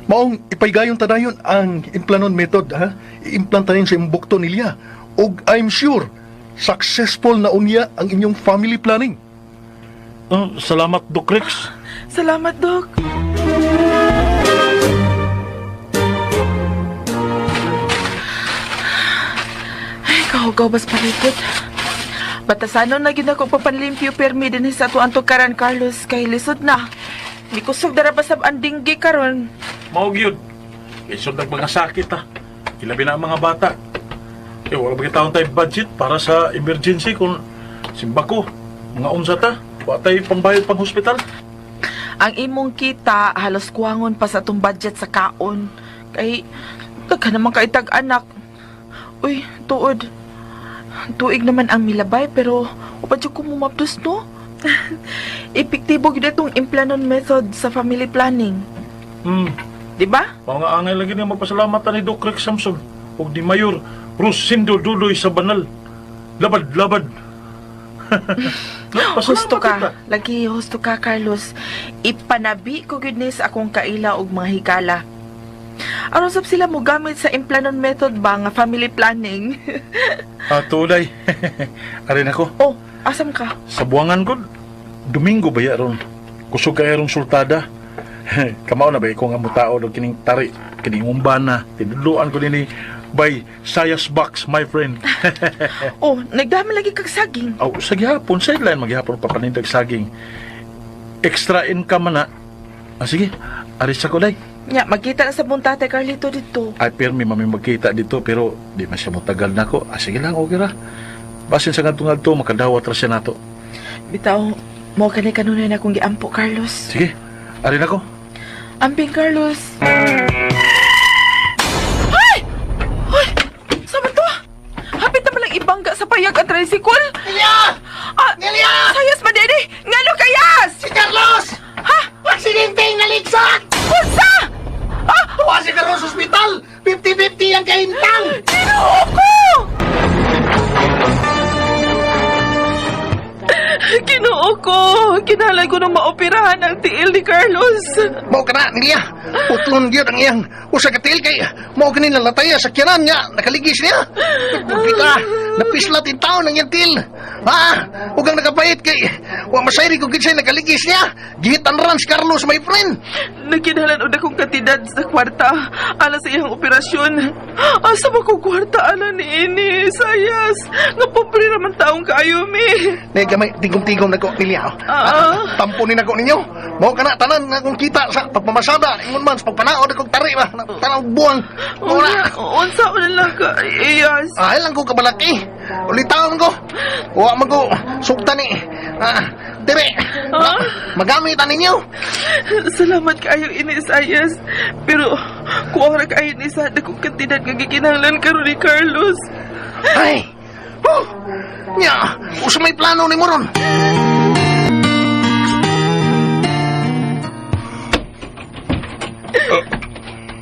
Maong ipaygayon tadayon ang Implanon method ha. I-implant tanin sa imong bukto nilya. Og I'm sure successful na unya ang inyong family planning. Oh, salamat Doc Rex. Salamat, Dok. Ay, kahugaw bas palipot. Batasanon na gyud ako papanlimpyo permi dinhi sa atuang tukaran, Carlos, kay lisod na. Mikusog dara pa sab ang dinggi karon. Mao gyud. Isod nag mga sakit ha. Ilabi na ang mga bata. Eh, wala ba taon tayo budget para sa emergency kung simbako, mga unsa ta, wa tayo pambayad pang hospital. Ang imong kita halos kuwangon pa sa atong budget sa kaon. Kay daghan naman kay tag anak. Uy, tuod. Tuig naman ang milabay pero upa jud ko mumapdos no. Epektibo gyud itong implanon method sa family planning, di ba? Mao nga angay lagi nga magpasalamat ta ni Doc Rex Samson ug ni Mayor Rosindo Dudoy sa banal. Labad, labad. No, pasalamat Husto ka. kita. Lagi husto ka, Carlos. Ipanabi ko gyud ni sa akong kaila og mga higala. Aron sab sila mo gamit sa implanon method ba nga family planning. Ah, tuday. Arin ako. Oh, asam ka? Sa buwangan ko, Domingo ba ya ron? Kusog kay ron sultada. Kamao na ba ikaw nga mutao do kining tari, kining umbana, tinudluan ko nini by Sayas Box, my friend. Oh, nagdami lagi kag saging. Aw, sa gihapon, sideline maghihapon papanindag saging. Extra income man na. Ah, sige, aris ako day. Nya, magkita na sa buong tatay Carlito dito. Ay, pirmi mami magkita dito, pero di man siya motagal na ko. Ah, sige lang, okay ra. Basin sa ngadto-ngadto, makadawat ra siya nato. Bitaw, mo kani kanunay na akong giampo, Carlos. Sige, arin ako. Amping, Carlos. Ay! Ay! Sama to? Hapit na malang ibangga sa payag ang tricycle. Nelia! Ah, Nelia! Sayas ba, Daddy? Ngano kayas? Si Carlos! Ha? Aksidente ang naligsak! Unsa? Ah! Tuwa si Carlos sa ospital! 50-50 ang kahintang! Ginoo ko! Ginoo ko! Kinahanglan ko nang maoperahan ang tiil ni Carlos. Mao ka na, Nelia! Putlon gyud ang iyang usa ka tiil kay mao kini nalatay sa sakyanan nga nakaligis niya. Kita, napislat in taon ang iyang tiil. Ha? Ug ang nakapait kay wa masayri kung kinsay nakaligis niya. Gihitan ran si Carlos, my friend. Nagkinahanglan og akong kantidad sa kwarta ala sa iyang operasyon. Asa ba ko kwarta ala ni ini? Sayas! Nga pobre raman taong kaayo mi. Nay gamay tigom-tigom nako Nelia. Ah. Tampunin nako ninyo. Mao ka na tanan nga akong kita sa pagpamasada ingon man sa pagpanaod akong tari ba. Tanaw buwang. Mao na. Unsa man lang ka, Iyas. Ay lang ko kabalaki. Ulitaon ko. Wa man ko sugtan ni. Ah, dire. Ah? Magamit ani ninyo. Salamat kaayo ini Sayas. Pero kuwang ra kaayo ni sa akong kantidad nga gikinahanglan karon ni Carlos. Ay. Huh. Nya, usa may plano ni mo ron.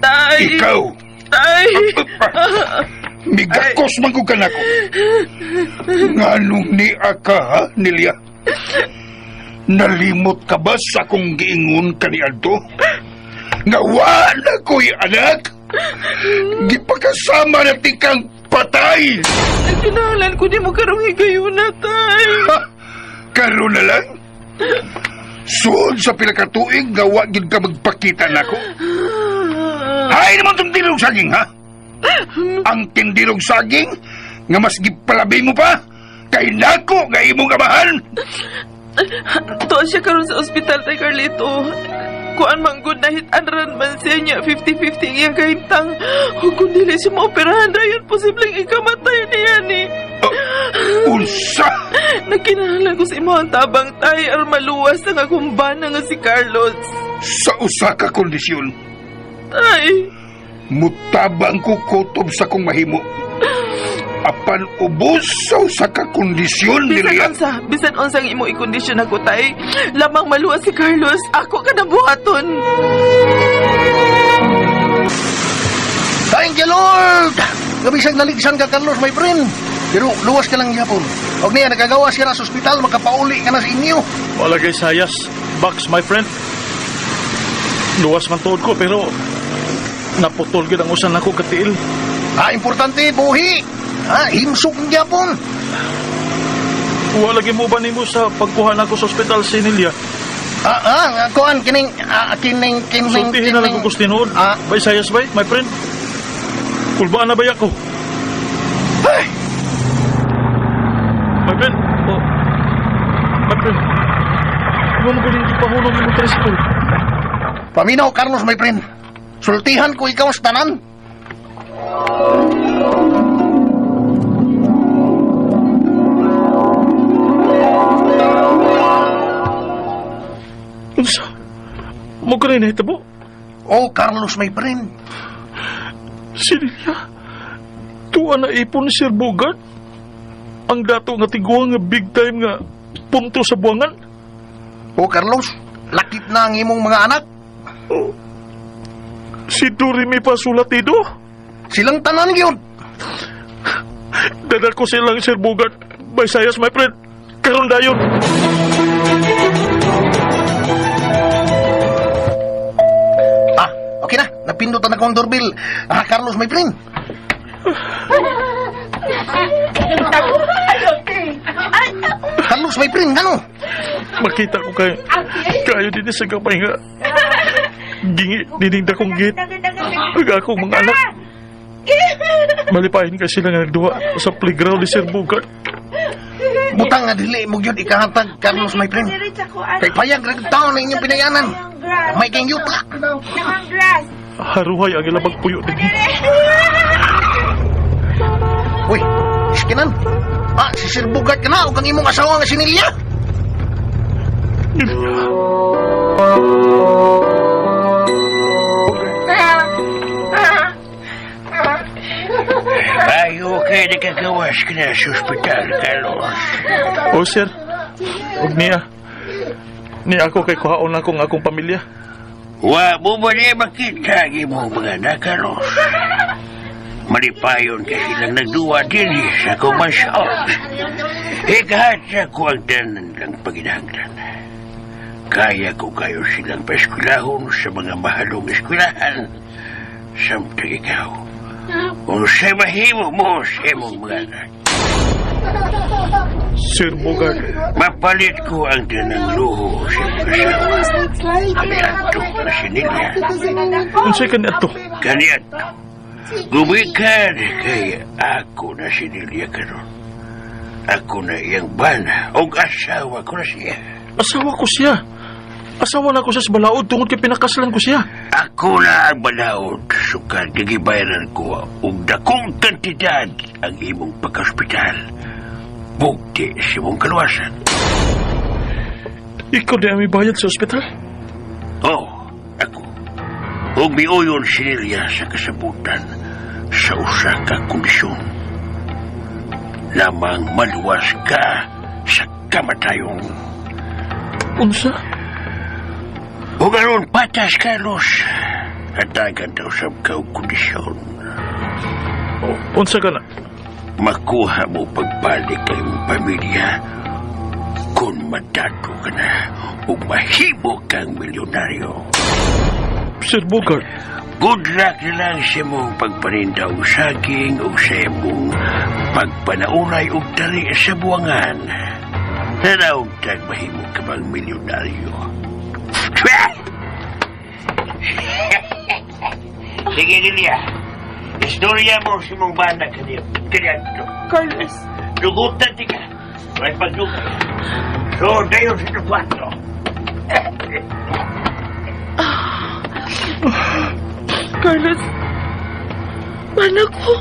Tay! Ikaw, Tay! migakos man ko kanako. Nganong ni ka, ha, Nelia? Nalimot ka ba sa akong giingon kaniadto? Nga wala ko'y anak? Gipakasama na tikang patay! Nagkinahanglan ko ni mo karong higayuna, tay. Ha? Karon na lang? Suod sa pila ka tuig nga wa gid ka magpakita nako. Hay naman tong tindirog saging, ha? Ang tindirog saging nga mas gipalabi mo pa kay nako nga imong amahan. Tuwa siya karon sa ospital, tay Carlito. Kuan man gud nahit anran man siya niya 50-50 ang iyang kahimtang. Ug kung dili siya maoperahan dayon posibleng ikamatay niya ni. Unsa? Nagkinahanglan ko sa imong tabang tay aron maluwas ang akong bana nga si Carlos. Sa usa ka kondisyon, Tay, mutabang ko kutob sa kong mahimo. Apan ubos sa usa ka kondisyon, bisan Lilia. unsa, bisan unsa ang imong ikondisyon ako tay. Lamang maluwas si Carlos, ako ka na buhaton. Thank you, Lord! Gabisag naligsan ka, Carlos, my friend. Pero luwas ka lang gyapon. Og niya, nakagawas ka na sa ospital, makapauli ka na sa inyo. Wala kay Sayas Box, my friend. Luwas man tuod ko, pero naputol gid ang usan nako katiil. Ah, importante, buhi. Ah, himsok ang gyapon. Wala lagi mo ba nimo sa pagkuha nako sa ospital si Nelia? Ah, ah, kuan, kining, ah, kining, kining, Sultihin na lang ko tinuod. Ah. Bay Sayas bay, my friend. Kulbaan na ba ako? Ay! My friend, oh. My friend. Ano mo galing ipahulong yung tricycle? Paminaw, Carlos, my friend. Sultihan ko ikaw sa tanan. Unsa? Mo ka rin nahitabo? Oh, Carlos, my friend. Si Lilia. Tuwa na ipon ni Sir Bogart. Ang dato nga tiguang nga big time nga punto sa buwangan. Oh, Carlos, lakip na ang imong mga anak. Oh. Si Dorime pa sulatido. Silang tanan yun. Dada ko silang Sir Bogart. Baysayas, my friend. Karon dayon. Ah, okay na. Napindot na akong doorbell. Ah, Carlos, my friend. Carlos, my friend, ano? Makita ko kayo. Kayo din sa gamay nga. Gingi, dining dakong gate. Ang akong mga anak. Malipahin ka sila nga nagduha sa playground ni Sir Bogart. Butang nga dili mo gyud ikahatag, Carlos, my friend. Kay payag ra gyud taon na inyong pinayanan. May kang yuta. Haruhay ang ilabag puyo din. Uy, iskinan. Ah, si Sir Bugart ka na o kang imong asawa nga si Nelia. Ayo kay nakagawas ka na sa ospital, Carlos. Oh, sir. Huwag niya. Ni ako kay kuhaon na akong akong pamilya. Wa mo ba niya makita ang imong mga anak, Carlos? Malipayon kay silang nagduwa din sa akong mansyon. Ikahat ko ang tanan lang paginahanglan. Kaya ko kayo silang paeskwelahon sa mga mahalong eskwelahan. Samtang ikaw, kung sa'y mahimo mo sa imong mga anak, Sir Bogart. Mapalit ko ang tanang luho sa imong asawa. Kaniadto na si Nilia. Unsay kaniadto? Kaniadto. Gumikan kay ako na si Nilia karon. Ako na iyang bana og asawa ko na siya. Asawa ko siya. Asawa na ko siya sa balaod tungod kay pinakaslan ko siya. Ako na ang balaod sukad gigibayaran ko og dakong kantidad ang imong pagkaospital. Bugti sa imong kaluwasan. Ikaw di ang may bayad sa ospital? Oh, ako. Og miuyon si Lilia sa kasabutan sa usa ka kondisyon. Lamang maluwas ka sa kamatayon. Unsa? O garon patas, Carlos. Hatagan daw sa ka og kondisyon. Unsa ka na? Makuha mo pagbalik kay imong pamilya kung madato ka na ug mahimo kang milyonaryo. Sir Bogart, Good luck na lang sa imong pagpaninda og saging ug sa imong pagpanaulay og dali sa buwangan. Tanaw tag mahimo ka bang milyonaryo. Sige, Lilia. Istorya mo sa imong bana kaniyo. Kaniyo. Carlos, Dugutan ti ka. May pagdugot. So, dayon sa kwarto. Carlos, bana ko.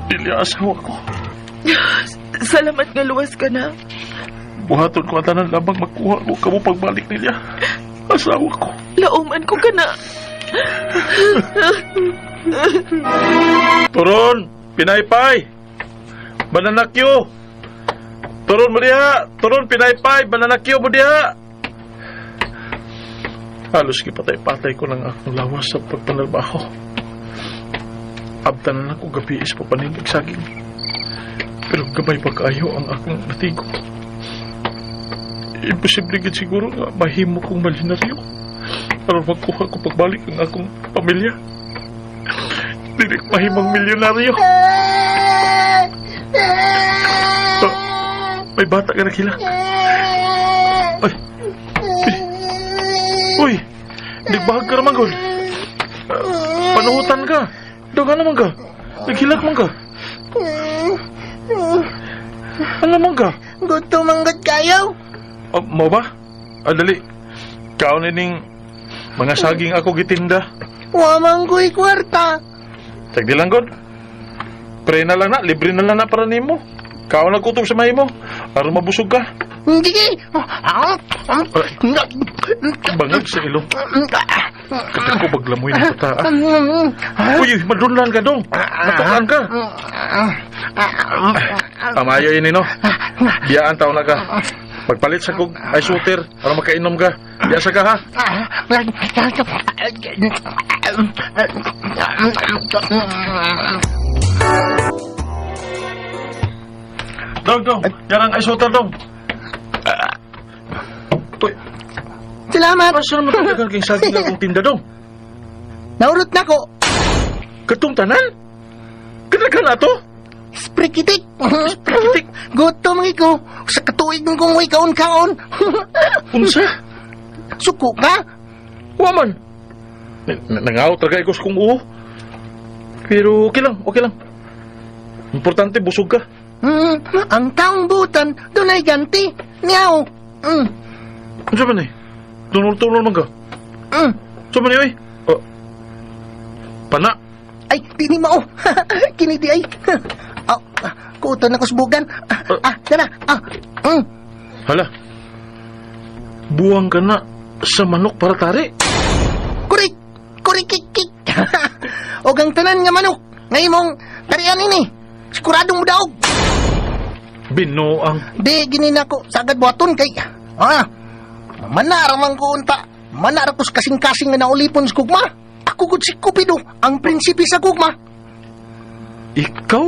Lilia, asawa ko. Salamat nga luwas ka na. Buhaton ko ang tanan lamang makuha ko kamo pagbalik niya. Asawa ko. Lauman ko ka na. Turon, pinaypay. Banana Q. Turon mo diha. Turon, pinaypay. Banana Q mo diha. Halos gipatay-patay ko lang akong lawas sa pagpanarbaho. Abtan na lang ko gabi is papanindig saging. Pero gamay pa kaayo ang akong natigo. Imposible gid siguro nga mahimo kong malinaryo. Aron magkuha ko pagbalik ang akong pamilya. Dili ko mahimong milyonaryo. Oh, may bata ka na kila. Ay. Uy. Uy. Nagbahag ka naman, gol. Panuhutan ka. Daw ka naman ka. Naghilak man ka. Ano man ka? Gutom ang gud kayo. Oh, mo ba? Ah, dali. Kaon ning mga saging ako gitinda. Wa man ko'y kwarta. Tagdi lang god. Pre na lang na, libre na lang na para nimo. Kaon na kutob sa mahimo. Aron mabusog ka. Sige. Bangag sa ilong. Kapit ko baglamoy ng bata. Ah. Uy, madunlan ka dong. Natukaan ka. Amayo ini no. Biyaan taon na ka. Pagpalit sa kog ay suter para makainom ka. Biya sa ka ha. Dong, dong. Yan ang ice water, dong. Uy, Salamat. asa naman talagang kay saging akong tinda, dong? Naurot na ko. Katong tanan? Kadaghan na to? Sprikitik. Sprikitik. Gutom ang iko. Sa katuig kong way kaon-kaon. Unsa? Suko ka? Wa man. Nangaw talaga ikos kong uho. Pero okay lang, okay lang. Importante, busog ka. Ang taong butan, dunay ganti. Niyaw. Unsa man eh? Tunol-tunol man ka. Unsa man eh, oy? Oh. Pana. Ay, di ni mao. Kini di ay. Oh, kuton ako subugan. Ah, dala. Ah. Hala. Buwang ka na sa manok para tari. Kurik. Kurikikik. Og ang tanan nga manok. Ngayon tarian ini. Siguradong mudaog. Binuang. Di gini nako sagad buhaton kay ah mana ra man ko unta. Mana ra ko sa kasing-kasing nga naulipon sa gugma. Ako gud si Cupido, ang prinsipe sa gugma. Ikaw?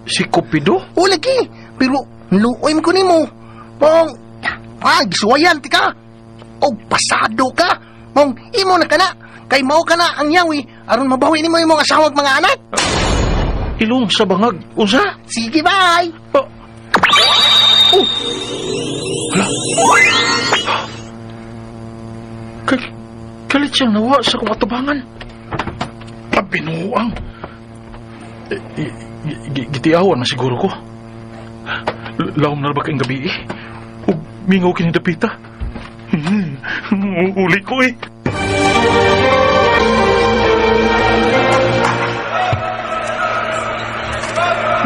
Si Cupido? O lagi, pero luoy mo ko nimo. Mong ah gisuwayan ti ka. Og pasado ka. Mong imo na kana kay mao ka na ang yawi aron mabawi nimo imong asawa ug mga anak. Ilong sa bangag. Unsa? Sige, bye. Oh. Oh. Hala. Kalit siyang nawa sa kong atubangan. Pabinuang. Eh, gitiawan na siguro ko. Lawom na ba kayong gabi eh? Ug mingaw kini dapita. Uli ko eh.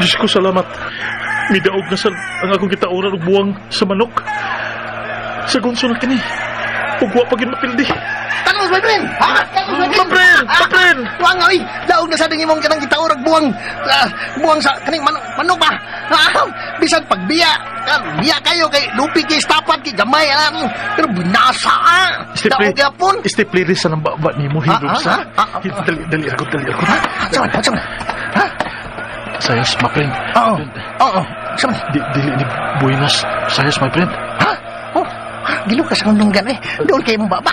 Diyos ko, salamat. Midaog na sa ang akong gitauran og buwang sa manok. Sa gunso na kini. Ug wa pa gid mapildi. Tanong, my friend. Ha? Tanong, my friend. My friend! My friend! Wang oy, daog na sa ding imong kanang gitaurag buwang buwang sa kaning manok, manok ba? Ah, bisan pagbiya, biya kayo kay lupi kay stapat kay gamay alam. Pero binasa ah. Daog gyapon. Step sa nang baba nimo hilom Ah, ah, sa. ah, ah, ah. Dali dali ako, dali ako. Ha? Sa man, sa man. Ha? Sayas, my friend. Oo. Oo. Sa man. Di, dili ni buenas. Sayas, my friend. Ha? Oh, gilo ka sa lunggan eh. Doon kay mong baba.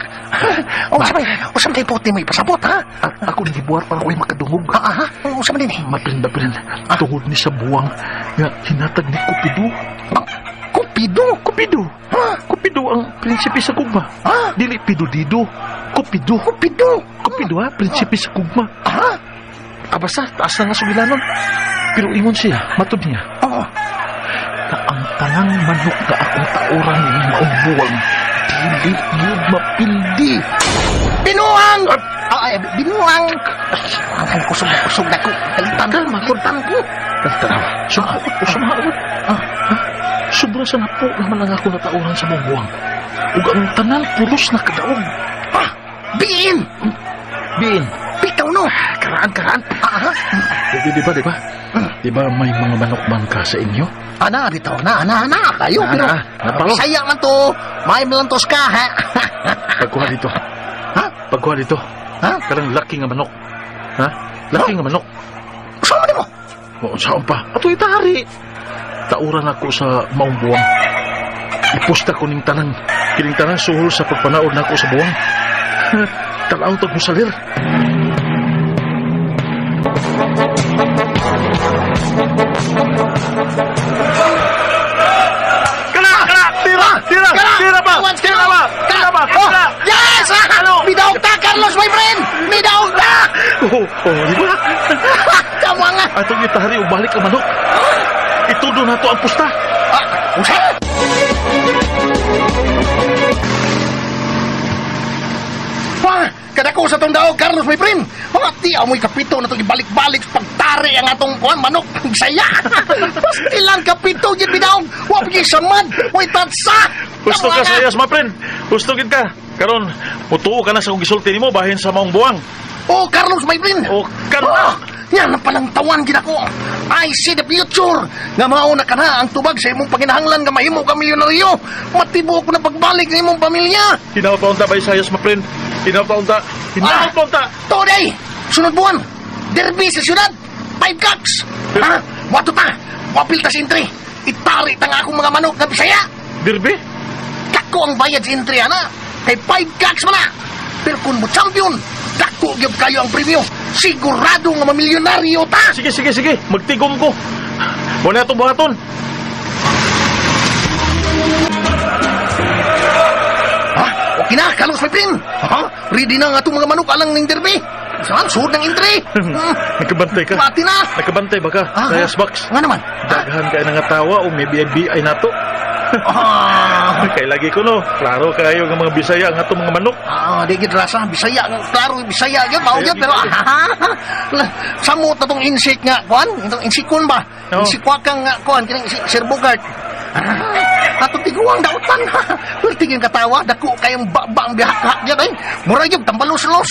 Oh, sa man. Usa man puti mo ipasabot ha? Ako ni gibuhat para ko'y makadungog. Ah, ah, ha? Usa man din eh. My friend, my friend. Tungod ni sa buwang nga hinatag ni Cupido. Ah, Kupido. Cupido. Ha? Cupido ang prinsipe sa gugma. Ha? Dili pido dido. Cupido. Kupido. Cupido ha, prinsipe sa gugma. Ha? Ah, basta, taas na nga sugilanon. Pero ingon siya, matod niya, Oo. na ang tanang manok na akong tauran ni maong buwang, dili yun mapildi. Binuang! Ah, ay, binuang! Ay, kusog na, kusog na ko. Kalitan ko, kalitan ko. Tanaw, sumawot o sumawot. Ah, sobra sa napo naman ang ako natauran sa mong buwang. Ug ang tanan pulos na kadaog. Ah, biin! Biin, Bitaw no! karaan, karaan. Ah, ah. Di, di ba, di ba? Di ba may mga manok man ka sa inyo? Ana, bitaw na, ana, ana, kayo. Na, Pero, na, na, saya man to. May melantos ka, ha? Pagkuha dito. Ha? Pagkuha dito. Ha? Karang laki nga manok. Ha? Laki nga manok. Saan mo? Oo, saan pa? Ato itari. Tauran ako sa maong buwang. Ipusta ko ning tanan. Kining tanan suhol sa pagpanaod nako sa buwang. Tanaw tag musalir. Kana! Kana! Tira! Tira! Tira pa! Tira pa! Tira pa! Oh, yes! Ah, Midaog ta, Carlos, my friend! Midaog ta! Oh, oh, di ba? Tama nga. Atong itari o balik ang manok. Itudo na to ang pusta. Ah, unsa? Wah, kadako sa tong daog, Carlos, my friend. Mga ti, amoy kapito na itong ibalik-balik pagtari ang atong kuan manok. Saya. Pastilan kapito, yun bidaog. Wa pigi samad, way tatsa. Gusto ka Tama na. sayas, my friend. Gusto gid ka. Karon, mutuo ka na sa kong gisulti nimo bahin sa maong buwang. Oh, Carlos, my friend. O karon Ah, na. yan ang palang tawan gid ako. I see the future. Nga mao na kana ang tubag sa imong panginahanglan nga mahimo ka milyonaryo. Matibuok na pagbalik sa imong pamilya. Hinaw pa unta ba sayas, my friend? Hinaw pa unta. Hinaw pa unta. Today, sunod buwan, derby sa syudad, five cocks. Ha? Wato ta, wapil ta sa entry. Itari ta nga akong mga manok nga Bisaya. Dirbe? Dako ang bayad sa entry, ana. Kay five cocks man na. Pero kung mo champion, dako gyud kayo ang premyo. Sigurado nga mamilyonaryo ta. Sige, sige, sige. Magtigom ko. Wala itong buhaton. Ha? Okay na, Carlos my friend. Ha? Ready na ang atong mga manok alang ng derby. Saan? Suod ng entry. Nakabantay ka. Pati na. Nakabantay ba ka? Ah, Sayas box. Nga naman. Daghan kay nga tawa o may BIBI nato. Ah. Kay lagi ko no. Klaro kayo ng mga Bisaya ang atong mga manok. Ah, di gid rasa Bisaya, klaro Bisaya gyud mao gyud pero samot na tong insect nga kuan, itong insikon ba? Oo. Insikwakang nga kuan kining Sir Bogart. Ah, atong tiguang dautan. Pero tingin katawa, dako kayong baba ang bihak-hak gyud ay. Mura gyud tambalos-los.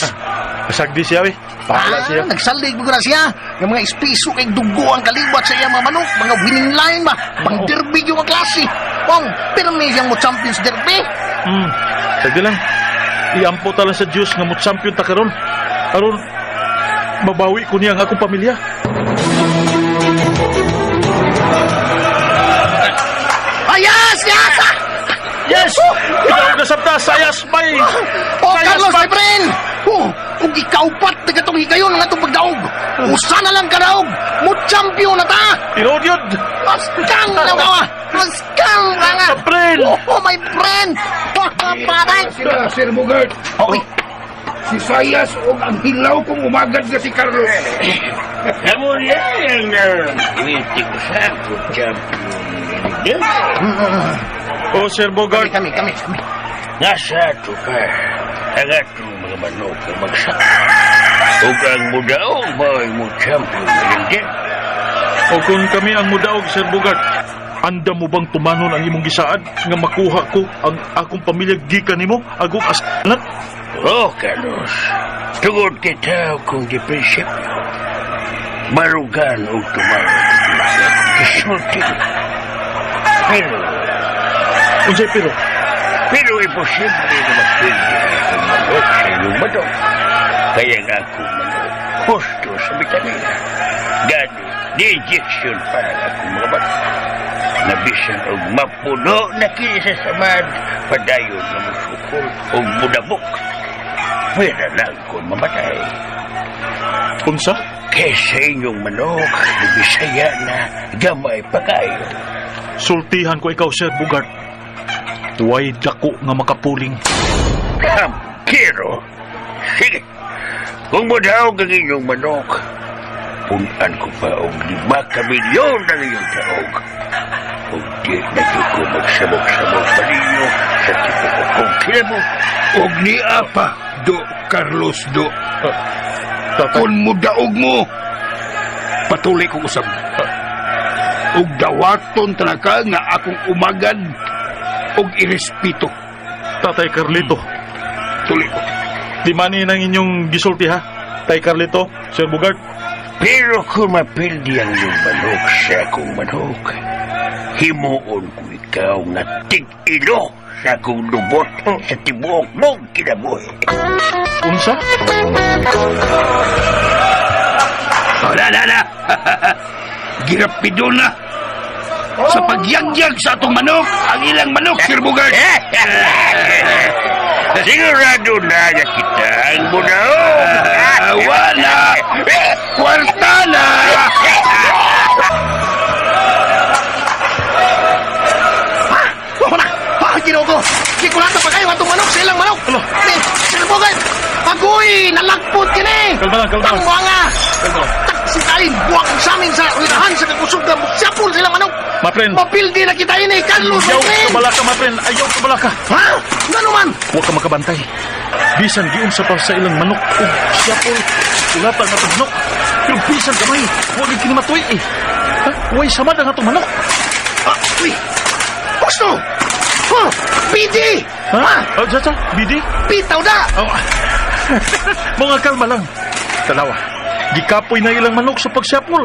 Pasagdi siya eh. Bahala siya. Ah, nagsalig mo na siya. Yung mga espiso kay dugo ang kaliwat sa iyang mga manok, mga winning line ba? Pang derby yung mga klase. Wong, pero may siyang mo Champions Derby. Sagdi lang. Iampo ta lang sa Diyos nga mo champion ta karon. Aron mabawi ko niya ang akong pamilya. Ah, yes, yes! Ah! Yes! Ikaw na sabta, sayas may! Oh, Sayas Carlos, may! my friend! Oh, kung ikaupat na katong higayon ang atong pagdaog, usa na lang kadaog, mo champion na ta! Tinuod yun! Maskang na ka! Maskang ka nga! Friend! Oh, my friend! Paray! Sila, Sir Bogart. Okay. Si Sayas o ang hilaw kong umagad na si Carlos. Kamu niya ang imitig ko sa akong champion. Oh, Sir Bogart. Kami, kami, kami. Nasa ato ka, ang atong mga manok ang magsak. Ug ang mudaog mao'y mo champion hindi. O kung kami ang mudaog, Sir Bogart, anda mo bang tumanon ang imong gisaad nga makuha ko ang akong pamilya gikan nimo agong asalan? Oh, Carlos, tungod kita kung di prinsipyo, barugan og tumanon Isulti. Pero, Unsay pero? pero imposible na magpildi ang manok sa iyong manok. Kaya nga akong manok, husto sa bitamina. Gani, di injection pa ang akong mga manok. Nabisan og mapuno na kini sa samad, padayon na musukol og mudabok. Pwera lang kung mamatay. Unsa? Kaysa inyong manok, Bisaya na gamay pa kayo. Sultihan ko ikaw, Sir Bogart. Way dako nga makapuling. Kampiro! Sige, kung mudaog ang inyong manok, punan ko pa og 5 ka milyon ang inyong taog. Kung di na gyud ko magsamok-samok pa ninyo sa tibuok kong kinabok. Og niya pa, do Carlos, do. Tatay, Kung mudaog mo, patuloy kong usab. Og dawaton tanaka nga akong umagad og irespeto. Tatay Carlito. Tuloy ko. Di man ni nang inyong gisulti ha? Tay Carlito, Sir Bogart. Pero kung mapildi ang iyong manok sa akong manok, himuon ko ikaw nga tig-ilo sa akong lubot sa tibuok mong kinabuhi. Unsa? Wala na na. Girapido na. Sa pagyagyag sa atong manok, ang ilang manok, Sir Bogart. Sigurado na na kita ang bunaog. Ah, wala. Kwarta na. Ha? Wala! Ha, Ginoo ko! Gikulata pa kayo atong manok sa ilang manok! Alo. Eh, Sir Bogart! Agoy! Nalagpot kini! Kalma lang, kalma lang. Ang mga! Kalma lang. Taksi kain! Buwak sa amin sa ulihan sa kakusog na sapul sa ilang manok! Ma, friend. Mapildi na kita ini, Carlos, my Ayaw friend! ka balaka, my friend. Ayaw ka balaka. Ha? Ngano man? Huwag ka makabantay. Bisan giunsa pa sa ilang manok ug siyapol. Ulatan na itong manok. Pero bisan kamay, huwag kini matuwi eh. Ha? Huwag samad ang atong manok. Ah, uy! Gusto! Ha? BD! Ha? Oh, sa, sa, BD? Bitaw na! Oh. Mga kalma lang. Tanawa, gikapoy na ilang manok sa pagsyapol.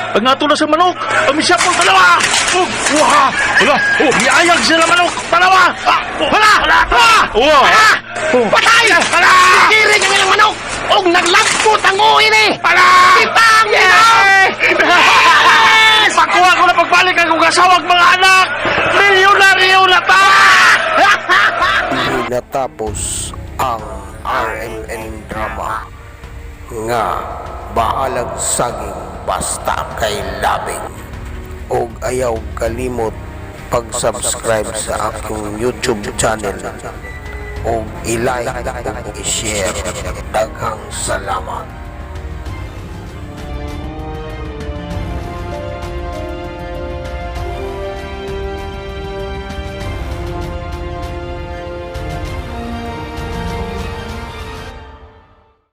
Ang ato na sa manok, ang misyapol, tanawa! Oh, wah! Wala! Oh, miayag sila manok! Tanawa! Ah, oh, Wala! Wala! Ah! Oh, Ah! Oh. Patay! Wala! Kiring ang ilang manok! Og naglagpot ang uwi ni! Wala! Kitang Yes! Pakuha ko na pagbalik ang kong asawa at mga anak! Milyonaryo na ta! Natapos ang RMN drama nga bahalag saging basta kay labing og ayaw kalimot pag-subscribe sa akong YouTube channel og i-like ug i-share. Daghang salamat.